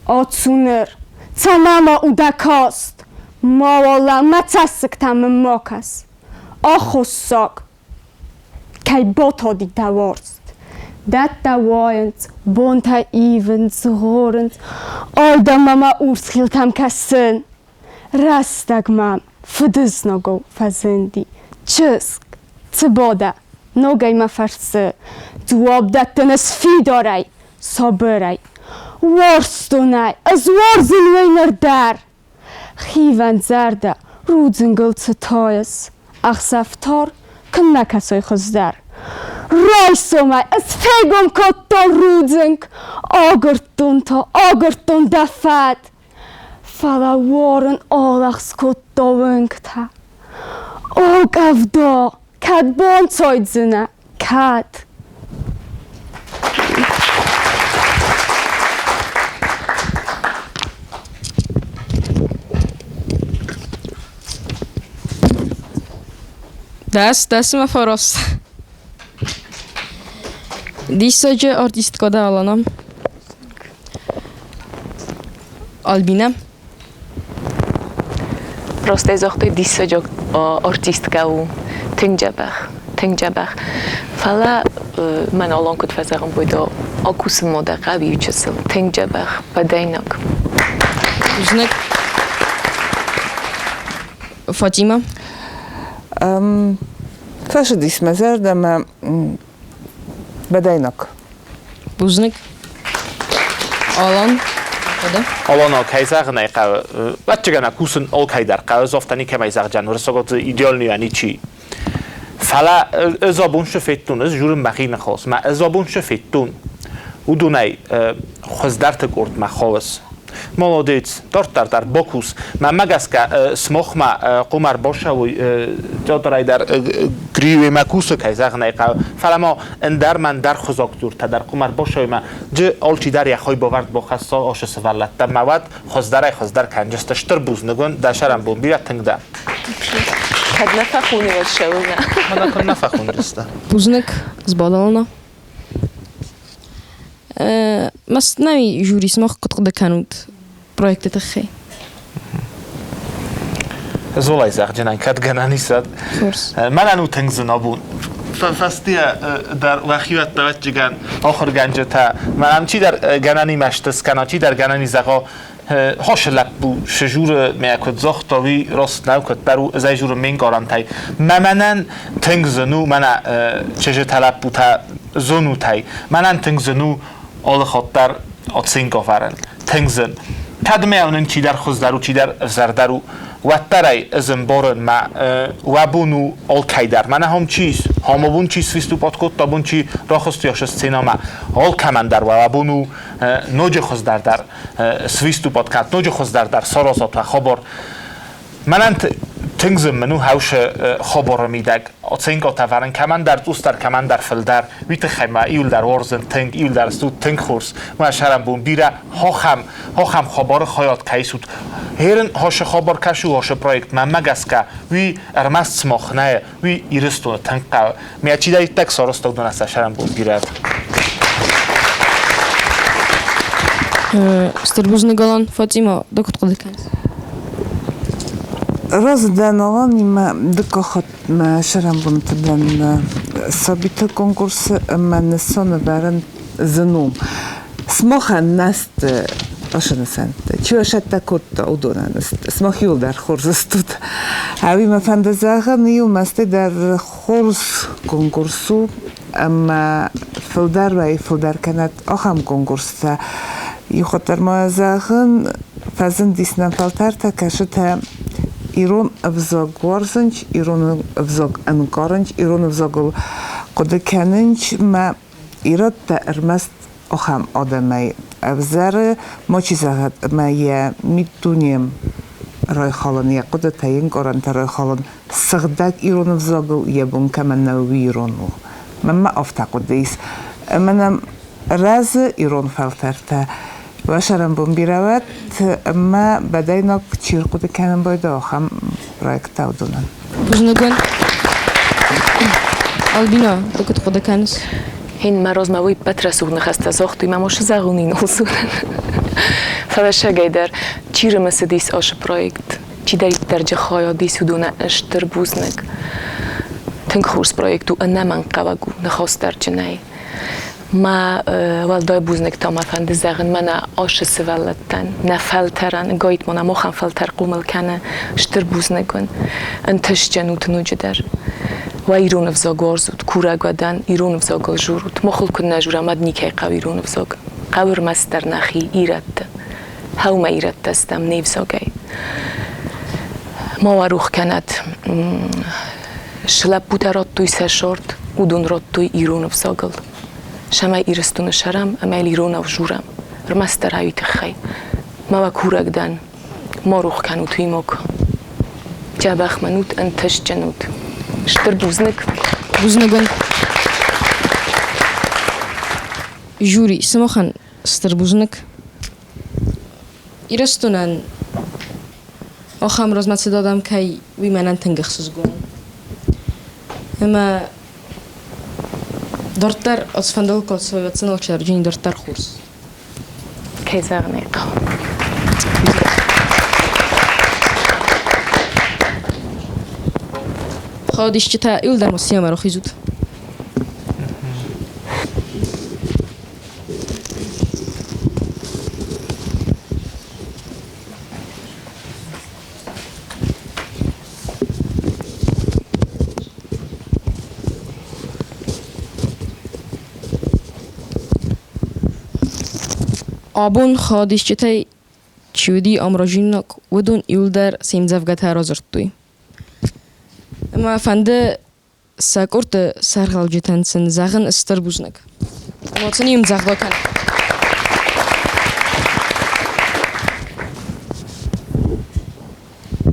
Speaker 11: ацу ныр, цӕмӕ ма у дӕ каст, мауал мӕ цӕссыгтӕм мын ма кӕс. Аххоссаг, кӕй батади дӕ уарзт. Дӕттӕ уайынц, бонтӕ ивынц, згъорынц, айдӕнмӕ мӕ урс хилтӕм кӕсын. Рӕстӕг мӕм фыдызнагау фӕзынди. Чызг, цы бадӕ, ногӕй мӕ фӕрсы, дзуапп дӕттын ӕз фидарӕй, сабырӕй. Уарзтон ӕй, ӕз уарзын уый ныр дӕр. Хивӕндзӕрдӕ рудзынгыл цы тайыс, ӕхсӕв тар куыннӕ кӕсой хуыздӕр. Райсомӕй ӕз фегом кодтон рудзынг, агуырдтон та, агуырдтон дӕ фӕд. Фӕлӕ уарын алӕгъз кодта уынгтӕ. О, къӕвда, кӕд банцайдзынӕ, кӕд?
Speaker 1: Дӕс, дӕсмӕ фӕрос. Диссаджы артисткӕ дӕ, Алана. Альбина.
Speaker 5: Ростӕй загътой, диссаджы артисткӕ у. Тынг дзӕбӕх, тынг дзӕбӕх. Фӕлӕ мӕн Алан куыд фӕзӕгъын бойдо, акусын ма дӕ хъӕуы иу чысыл. Тынг дзӕбӕх, бӕдӕйнаг.
Speaker 1: Бузныг. Фатима?
Speaker 7: Фӕцыдис мӕ зӕрдӕмӕ бӕдӕйнаг.
Speaker 1: Бузныг. Алан, хъуыды?
Speaker 6: Алана, кӕй зӕгъын ӕй хъӕуы, ӕвӕццӕгӕн кусын алкӕй дӕр хъӕуы, афтӕ никӕмӕй зӕгъдзӕн, уырыссагау идеальный ничи. Фӕлӕ ӕз абон цы федтон, ӕз журын мӕхи ныхас, мӕ ӕз абон цы федтон, уыдонӕй хуыздӕрты къордмӕ хауыс. Молодец, дарддӕр дӕр бакус. Мӕнмӕ гӕсгӕ, сымахмӕ хъуамӕ ӕрбацӕуой театрӕй дӕр Гриуемӕ кусы, кӕй зӕгъын ӕй хъӕуы. Фӕлӕ ма ӕндӕр мӕ ӕндӕр хуызаг дзуртӕ дӕр хъуамӕ ӕрбацӕуой ӕмӕ ды алчидӕр йӕ хайбавӕрд бахӕсса ацы сывӕллӕттӕм ӕмӕ уӕд хуыздӕрӕй-хуыздӕр кӕнджысты. Стыр бузныг уын, дӕ сӕрӕнбон бирӕ тынг дӕ.
Speaker 5: Кӕд нӕ фӕхоны, уӕд цӕуылнӕ?
Speaker 6: Мӕнӕ куыд нӕ фӕхондзысты.
Speaker 1: Бузныг, сбадална. Мӕ жюри сымах куыд хъуыды кӕнут проекты тыххӕй?
Speaker 6: Золай зӕгъджынӕн кӕд гӕнӕн ис, уӕд. Мӕнӕн у тынг зын абон. Фӕстийӕ дӕр уӕхиуӕттӕ ӕвӕццӕгӕн ахуыргӕнджытӕ мӕнӕн чидӕр гӕнӕнимӕ сты скӕна, чидӕр гӕнӕни зӕгъа, Хосы лӕппу сжуры мӕ куыд загъта, уый раст нӕу, куыддӕр у, ӕз ӕй журын ме нкъарӕнтӕй. Мӕ мӕнӕн тынг зын у, мӕнӕ чызджытӕ лӕппутӕ зонутӕй, мӕнӕн тынг зын у алы хатт дӕр оценка вӕрын. Тынг зын. Кӕд мӕ уынын чидӕр хуыздӕр у, чидӕр ӕвзӕрдӕр у, уӕддӕр ӕй ӕз ӕмбарын, мӕ уӕ бон у алкӕй дӕр. Мӕнӕ хом чи ис, хом абон чи свиступат кодта, абон чи рахызти сценӕмӕ, алкӕмӕн дӕр уӕ бон у ноджы хуыздӕр дӕр свиступат кӕнат, ноджы хуыздӕр дӕр саразат уӕ хабар. Мӕнӕн тынг зын мын у хӕусы хабары мидӕг оценкӕтӕ вӕрын кӕмӕндӕр цъусдӕр, кӕмӕндӕр фылдӕр. Уый тыххӕй мӕ иуылдӕр уарзын тынг, иуылдӕр стут тынг хорз. Мӕ сӕрӕнбон бирӕ хохӕм, хохӕм хабары хайад кӕй исут. Херын хосы хабар кӕсы хосы проект мӕнмӕ гӕсгӕ, уый ӕрмӕст сымах нӕ, уый Ирыстоны тынг хъӕуы. Мӕ чидӕриддӕр сарӕзта, уыдон сӕ сӕрӕнбон бирӕ.
Speaker 1: Стыр бузныг, Алан. Фатима, ды куыд хъуыды кӕныс?
Speaker 7: Разы дӕн Аланимӕ дыккаг хатт мӕ сӕрӕнбонты дӕн сабиты конкурсы ӕмӕ нысан ӕвӕрын зын у. Сымахӕн нӕ сты ацы нысӕнттӕ. Чи уӕ сӕттӕ кодта, уыдонӕн сты. Сымах иуылдӕр хорз стут. Ӕви мӕ фӕнды зӕгъын, иу мӕстӕй дӕр хорз конкурс у ӕмӕ фылдӕр вӕййы фылдӕр кӕнӕт ахӕм конкурстӕ. Иухатт ма зӕгъын, фӕзындис нӕм фӕлтӕртӕ, кӕсытӕ ирон ӕвзаг уарзынц, ирон ӕвзаг ӕнкъарынц, ирон ӕвзагыл хъуыды кӕнынц мӕ ирӕттӕ ӕрмӕст ахӕм адӕмӕй ӕвзӕры, мачи зӕгъӕд ӕмӕ йӕ миддуне райхалын, йӕ хъуыдытӕ, йе нкъарӕнтӕ райхалын сыгъдӕг ирон ӕвзагыл йӕ бон кӕмӕн нӕу, уый ирон у. Мӕнмӕ афтӕ хъуыды ис. Ӕмӕ нӕм рӕзы ирон фӕлтӕртӕ. Уӕ сӕрӕнбон бирӕ уӕд ӕмӕ бӕдӕйнаг чи рхъуыды кӕнын байдайа, ахӕм проекттӕ уыдонӕн.
Speaker 1: Бузныг уын. Альбина, ды куыд хъуыды кӕныс?
Speaker 5: Ин мӕ размӕ уый ӕппӕт рӕсугъд ныхӕстӕ загътой, мӕ ма зӕгъун ин олсунӕн. Фӕлӕ сӕгӕйдӕр, чи рымысыдис ацы проект, чидӕриддӕр джы хайад ис, уыдонӕн стыр бузныг. Тынг хорз проект у, ӕнӕмӕнгхъӕуӕг у, ныхасдӕрджынӕй. Мӕ уӕлдай бузныг та мӕ фӕнды зӕгъын мӕнӕ ацы сывӕллӕттӕн, нӕ фӕлтӕрӕн, гайтма нӕ махӕн фӕлтӕр хъомыл кӕны, стыр бузныг уын. Ӕнтыстджын ут ноджыдӕр. Уӕ ирон ӕвзаг уарзут, курӕг уӕ дӕн, ирон ӕвзагыл журут. Махыл куыд нӕ журӕм, уӕд никӕй хъӕуы ирон ӕвзаг. Хъӕуы ӕрмӕстдӕр нӕхи ирӕтты. Хъӕумӕ ирӕттӕ стӕм не взагӕй. Ма уӕ рух кӕнӕд. Лӕппутӕ радтой сӕ сорт, уыдон радтой ирон ӕвзагыл. Цӕмӕй Ирыстоны сӕрӕм ӕмӕ йыл иронау журӕм. Ӕрмӕстдӕр ай тыххӕй. Мӕ уӕ курӕг дӕн, ма рох кӕнут уый мог. Дзӕбӕх мӕн ут, ӕнтыстджын ут. Стыр бузныг.
Speaker 1: Бузныг уын. Жюри, сымахӕн стыр бузныг. Ирыстонӕн ахӕм размӕцыд адӕм кӕй, уый мӕнӕн тынг ӕхсызгон у. Ӕмӕ дарддӕр ӕз фӕндыл кодтой Чарджини дарддӕр хорз.
Speaker 5: Кӕй зӕгъын ӕй хъӕуы.
Speaker 1: Хаудисджытӕ иуылдӕр ма сӕмӕ рахизут. Абон хадисджытӕй чи уыди ӕмразинаг, уыдон иуылдӕр се мдзӕвгӕтӕ радзырдтой. Ӕмӕ фӕнды сӕ къордты сӕргълӕуджытӕн сын зӕгъын стыр бузныг. Ӕмӕ сын иу ӕмдзӕгъд кӕн.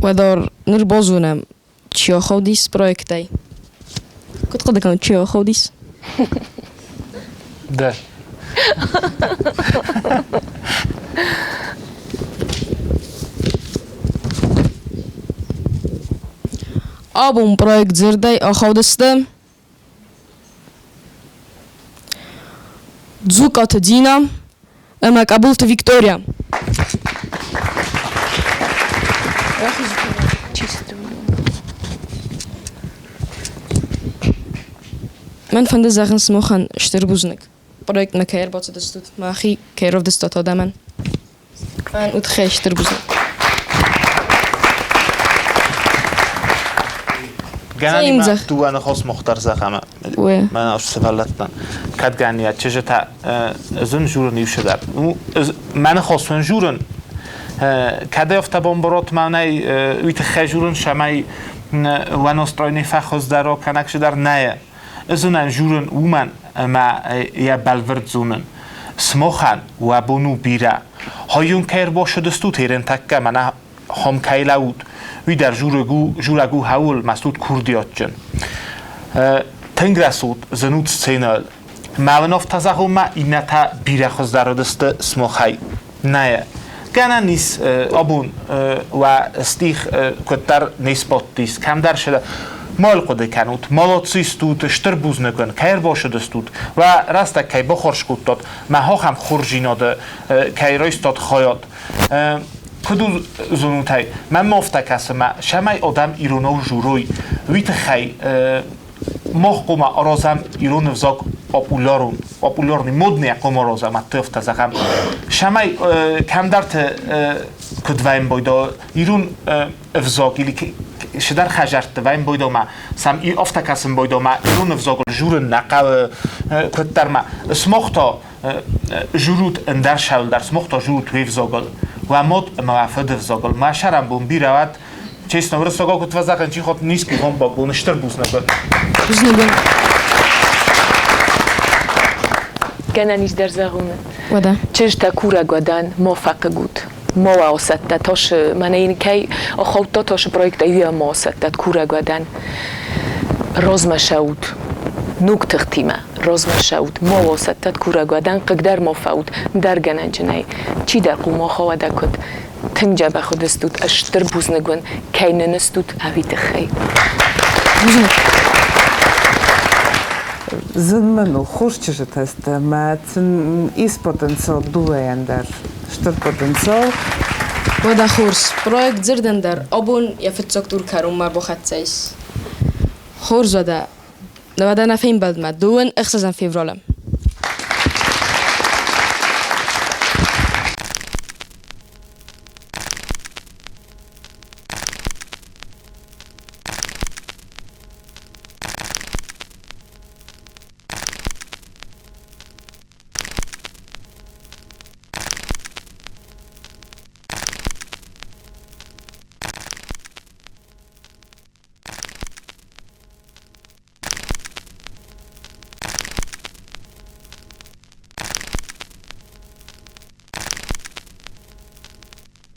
Speaker 1: Уӕдӕ ныр базонӕм, чи ахаудис проектӕй. Куыд хъуыды кӕнут, чи ахаудис?
Speaker 6: Да.
Speaker 1: Абон проект дзырдӕй ахаудысты Дзукъаты Дина ӕмӕ Къӕбулты Виктория.
Speaker 5: Чи сты уыдон?
Speaker 1: Мӕн фӕнды зӕгъын сымахӕн стыр бузныг, проектмӕ кӕй ӕрбацыдыстут, мӕхи кӕй равдыстат адӕмӕн. Мӕн удхӕй стыр бузныг.
Speaker 6: Гӕнӕн ма дыууӕ ныхас мохдӕр зӕгъӕм. Мӕнӕ сывӕллӕттӕн. Кӕд гӕнӕн чызджытӕ зын журын иу сыдӕр. Ну, мӕ ныхас уын журын. Кӕд афтӕ бомборот мӕнӕй уый тыххӕй журын, цӕмӕй уӕ настрой фӕхуыздӕр кӕнӕг сыдӕр нӕ. Зынӕн журын уымӕн ӕмӕ йӕ бӕлвырд зонын. Смохӕн уӕ бон у бирӕ. Хойун кӕй ӕрбацыдыстут ерентӕккӕ мӕнӕ хом кӕй лӕуут, уый дӕр журӕг у хӕуыл ма стут курдиатджын. Тынг рӕсугъд зынут сценӕйыл. Мӕ уынаффӕ зӕгъон ма иннӕтӕ бирӕ хуыздӕр уыдысты смохӕй. Нӕ. Гӕнӕн ис абон уӕ стих куыддӕр не сбадтис, кӕмдӕр сӕ мал хъуыды кӕнут, молодцы стут, стыр бузныг уын, кӕй ӕрбацыдыстут, уӕ рӕстӕг кӕй бахорз кодтат, мӕ ахӕм хорздзинады кӕй райстат хайад. Куыд у зонутӕй, мӕнмӕ афтӕ кӕсы, мӕ цӕмӕй адӕм иронау дзурой, уый тыххӕй мах хъуамӕ аразӕм ирон ӕвзаг популярон, популярный, модный хъуамӕ аразӕм, афтӕ зӕгъӕм. Цӕмӕй кӕмдӕрты куыд вӕййын байдо ирон ӕвзаг или цыдӕр хӕдзӕртты вӕййын байдо ма, сӕм афтӕ кӕсын байдо ма ирон ӕвзагыл дзурын нӕ хъӕуы куыддӕр ма. Смох та журут ӕндӕр сӕлдар, смох та журут уе взагыл. Уӕ мод ӕмӕ уӕ фыды взагыл. Мӕ сӕрӕнбон бирӕ уӕд. Честно, уырыссагау куыд фӕзӕгъын, чи хот низкий гомбак, стыр бузныг.
Speaker 1: Бузныг.
Speaker 5: Гӕнӕн ис дӕр зӕгъун.
Speaker 1: Уӕдӕ.
Speaker 5: Чызджытӕ курӕг уӕдӕн мо фӕхъыгут. Мо уӕ тосы, мӕнӕ ин кӕй охаудта тосы проект ӕви мо осӕттӕт курӕг уӕдӕн. Розмӕ сӕут. Нуг тыхтимӕ розмӕ сӕут. Мо осӕттӕт курӕг уӕдӕн хъыгдӕр мо фӕут. Дӕр гӕнӕнджынӕй. Чидӕр хъумохо уӕдӕ куыд. Тынг дзӕбӕх уыдыстут, ӕз стыр бузныг уын, кӕй нын стут ӕви тыххӕй.
Speaker 1: Бузныг.
Speaker 7: Зын мын у, хорз чызджытӕ сты, мӕ сын ис потенциал дыууӕйӕн дӕр. Стыр потенциал.
Speaker 1: Уӕдӕ хорз, проект дзырдӕн дӕр абон йӕ фыццаг тур кӕронмӕ бахӕццӕ ис. Хорз уӕдӕ, уӕдӕ нӕ фембӕлдмӕ дыууын ӕхсӕзӕм февралы.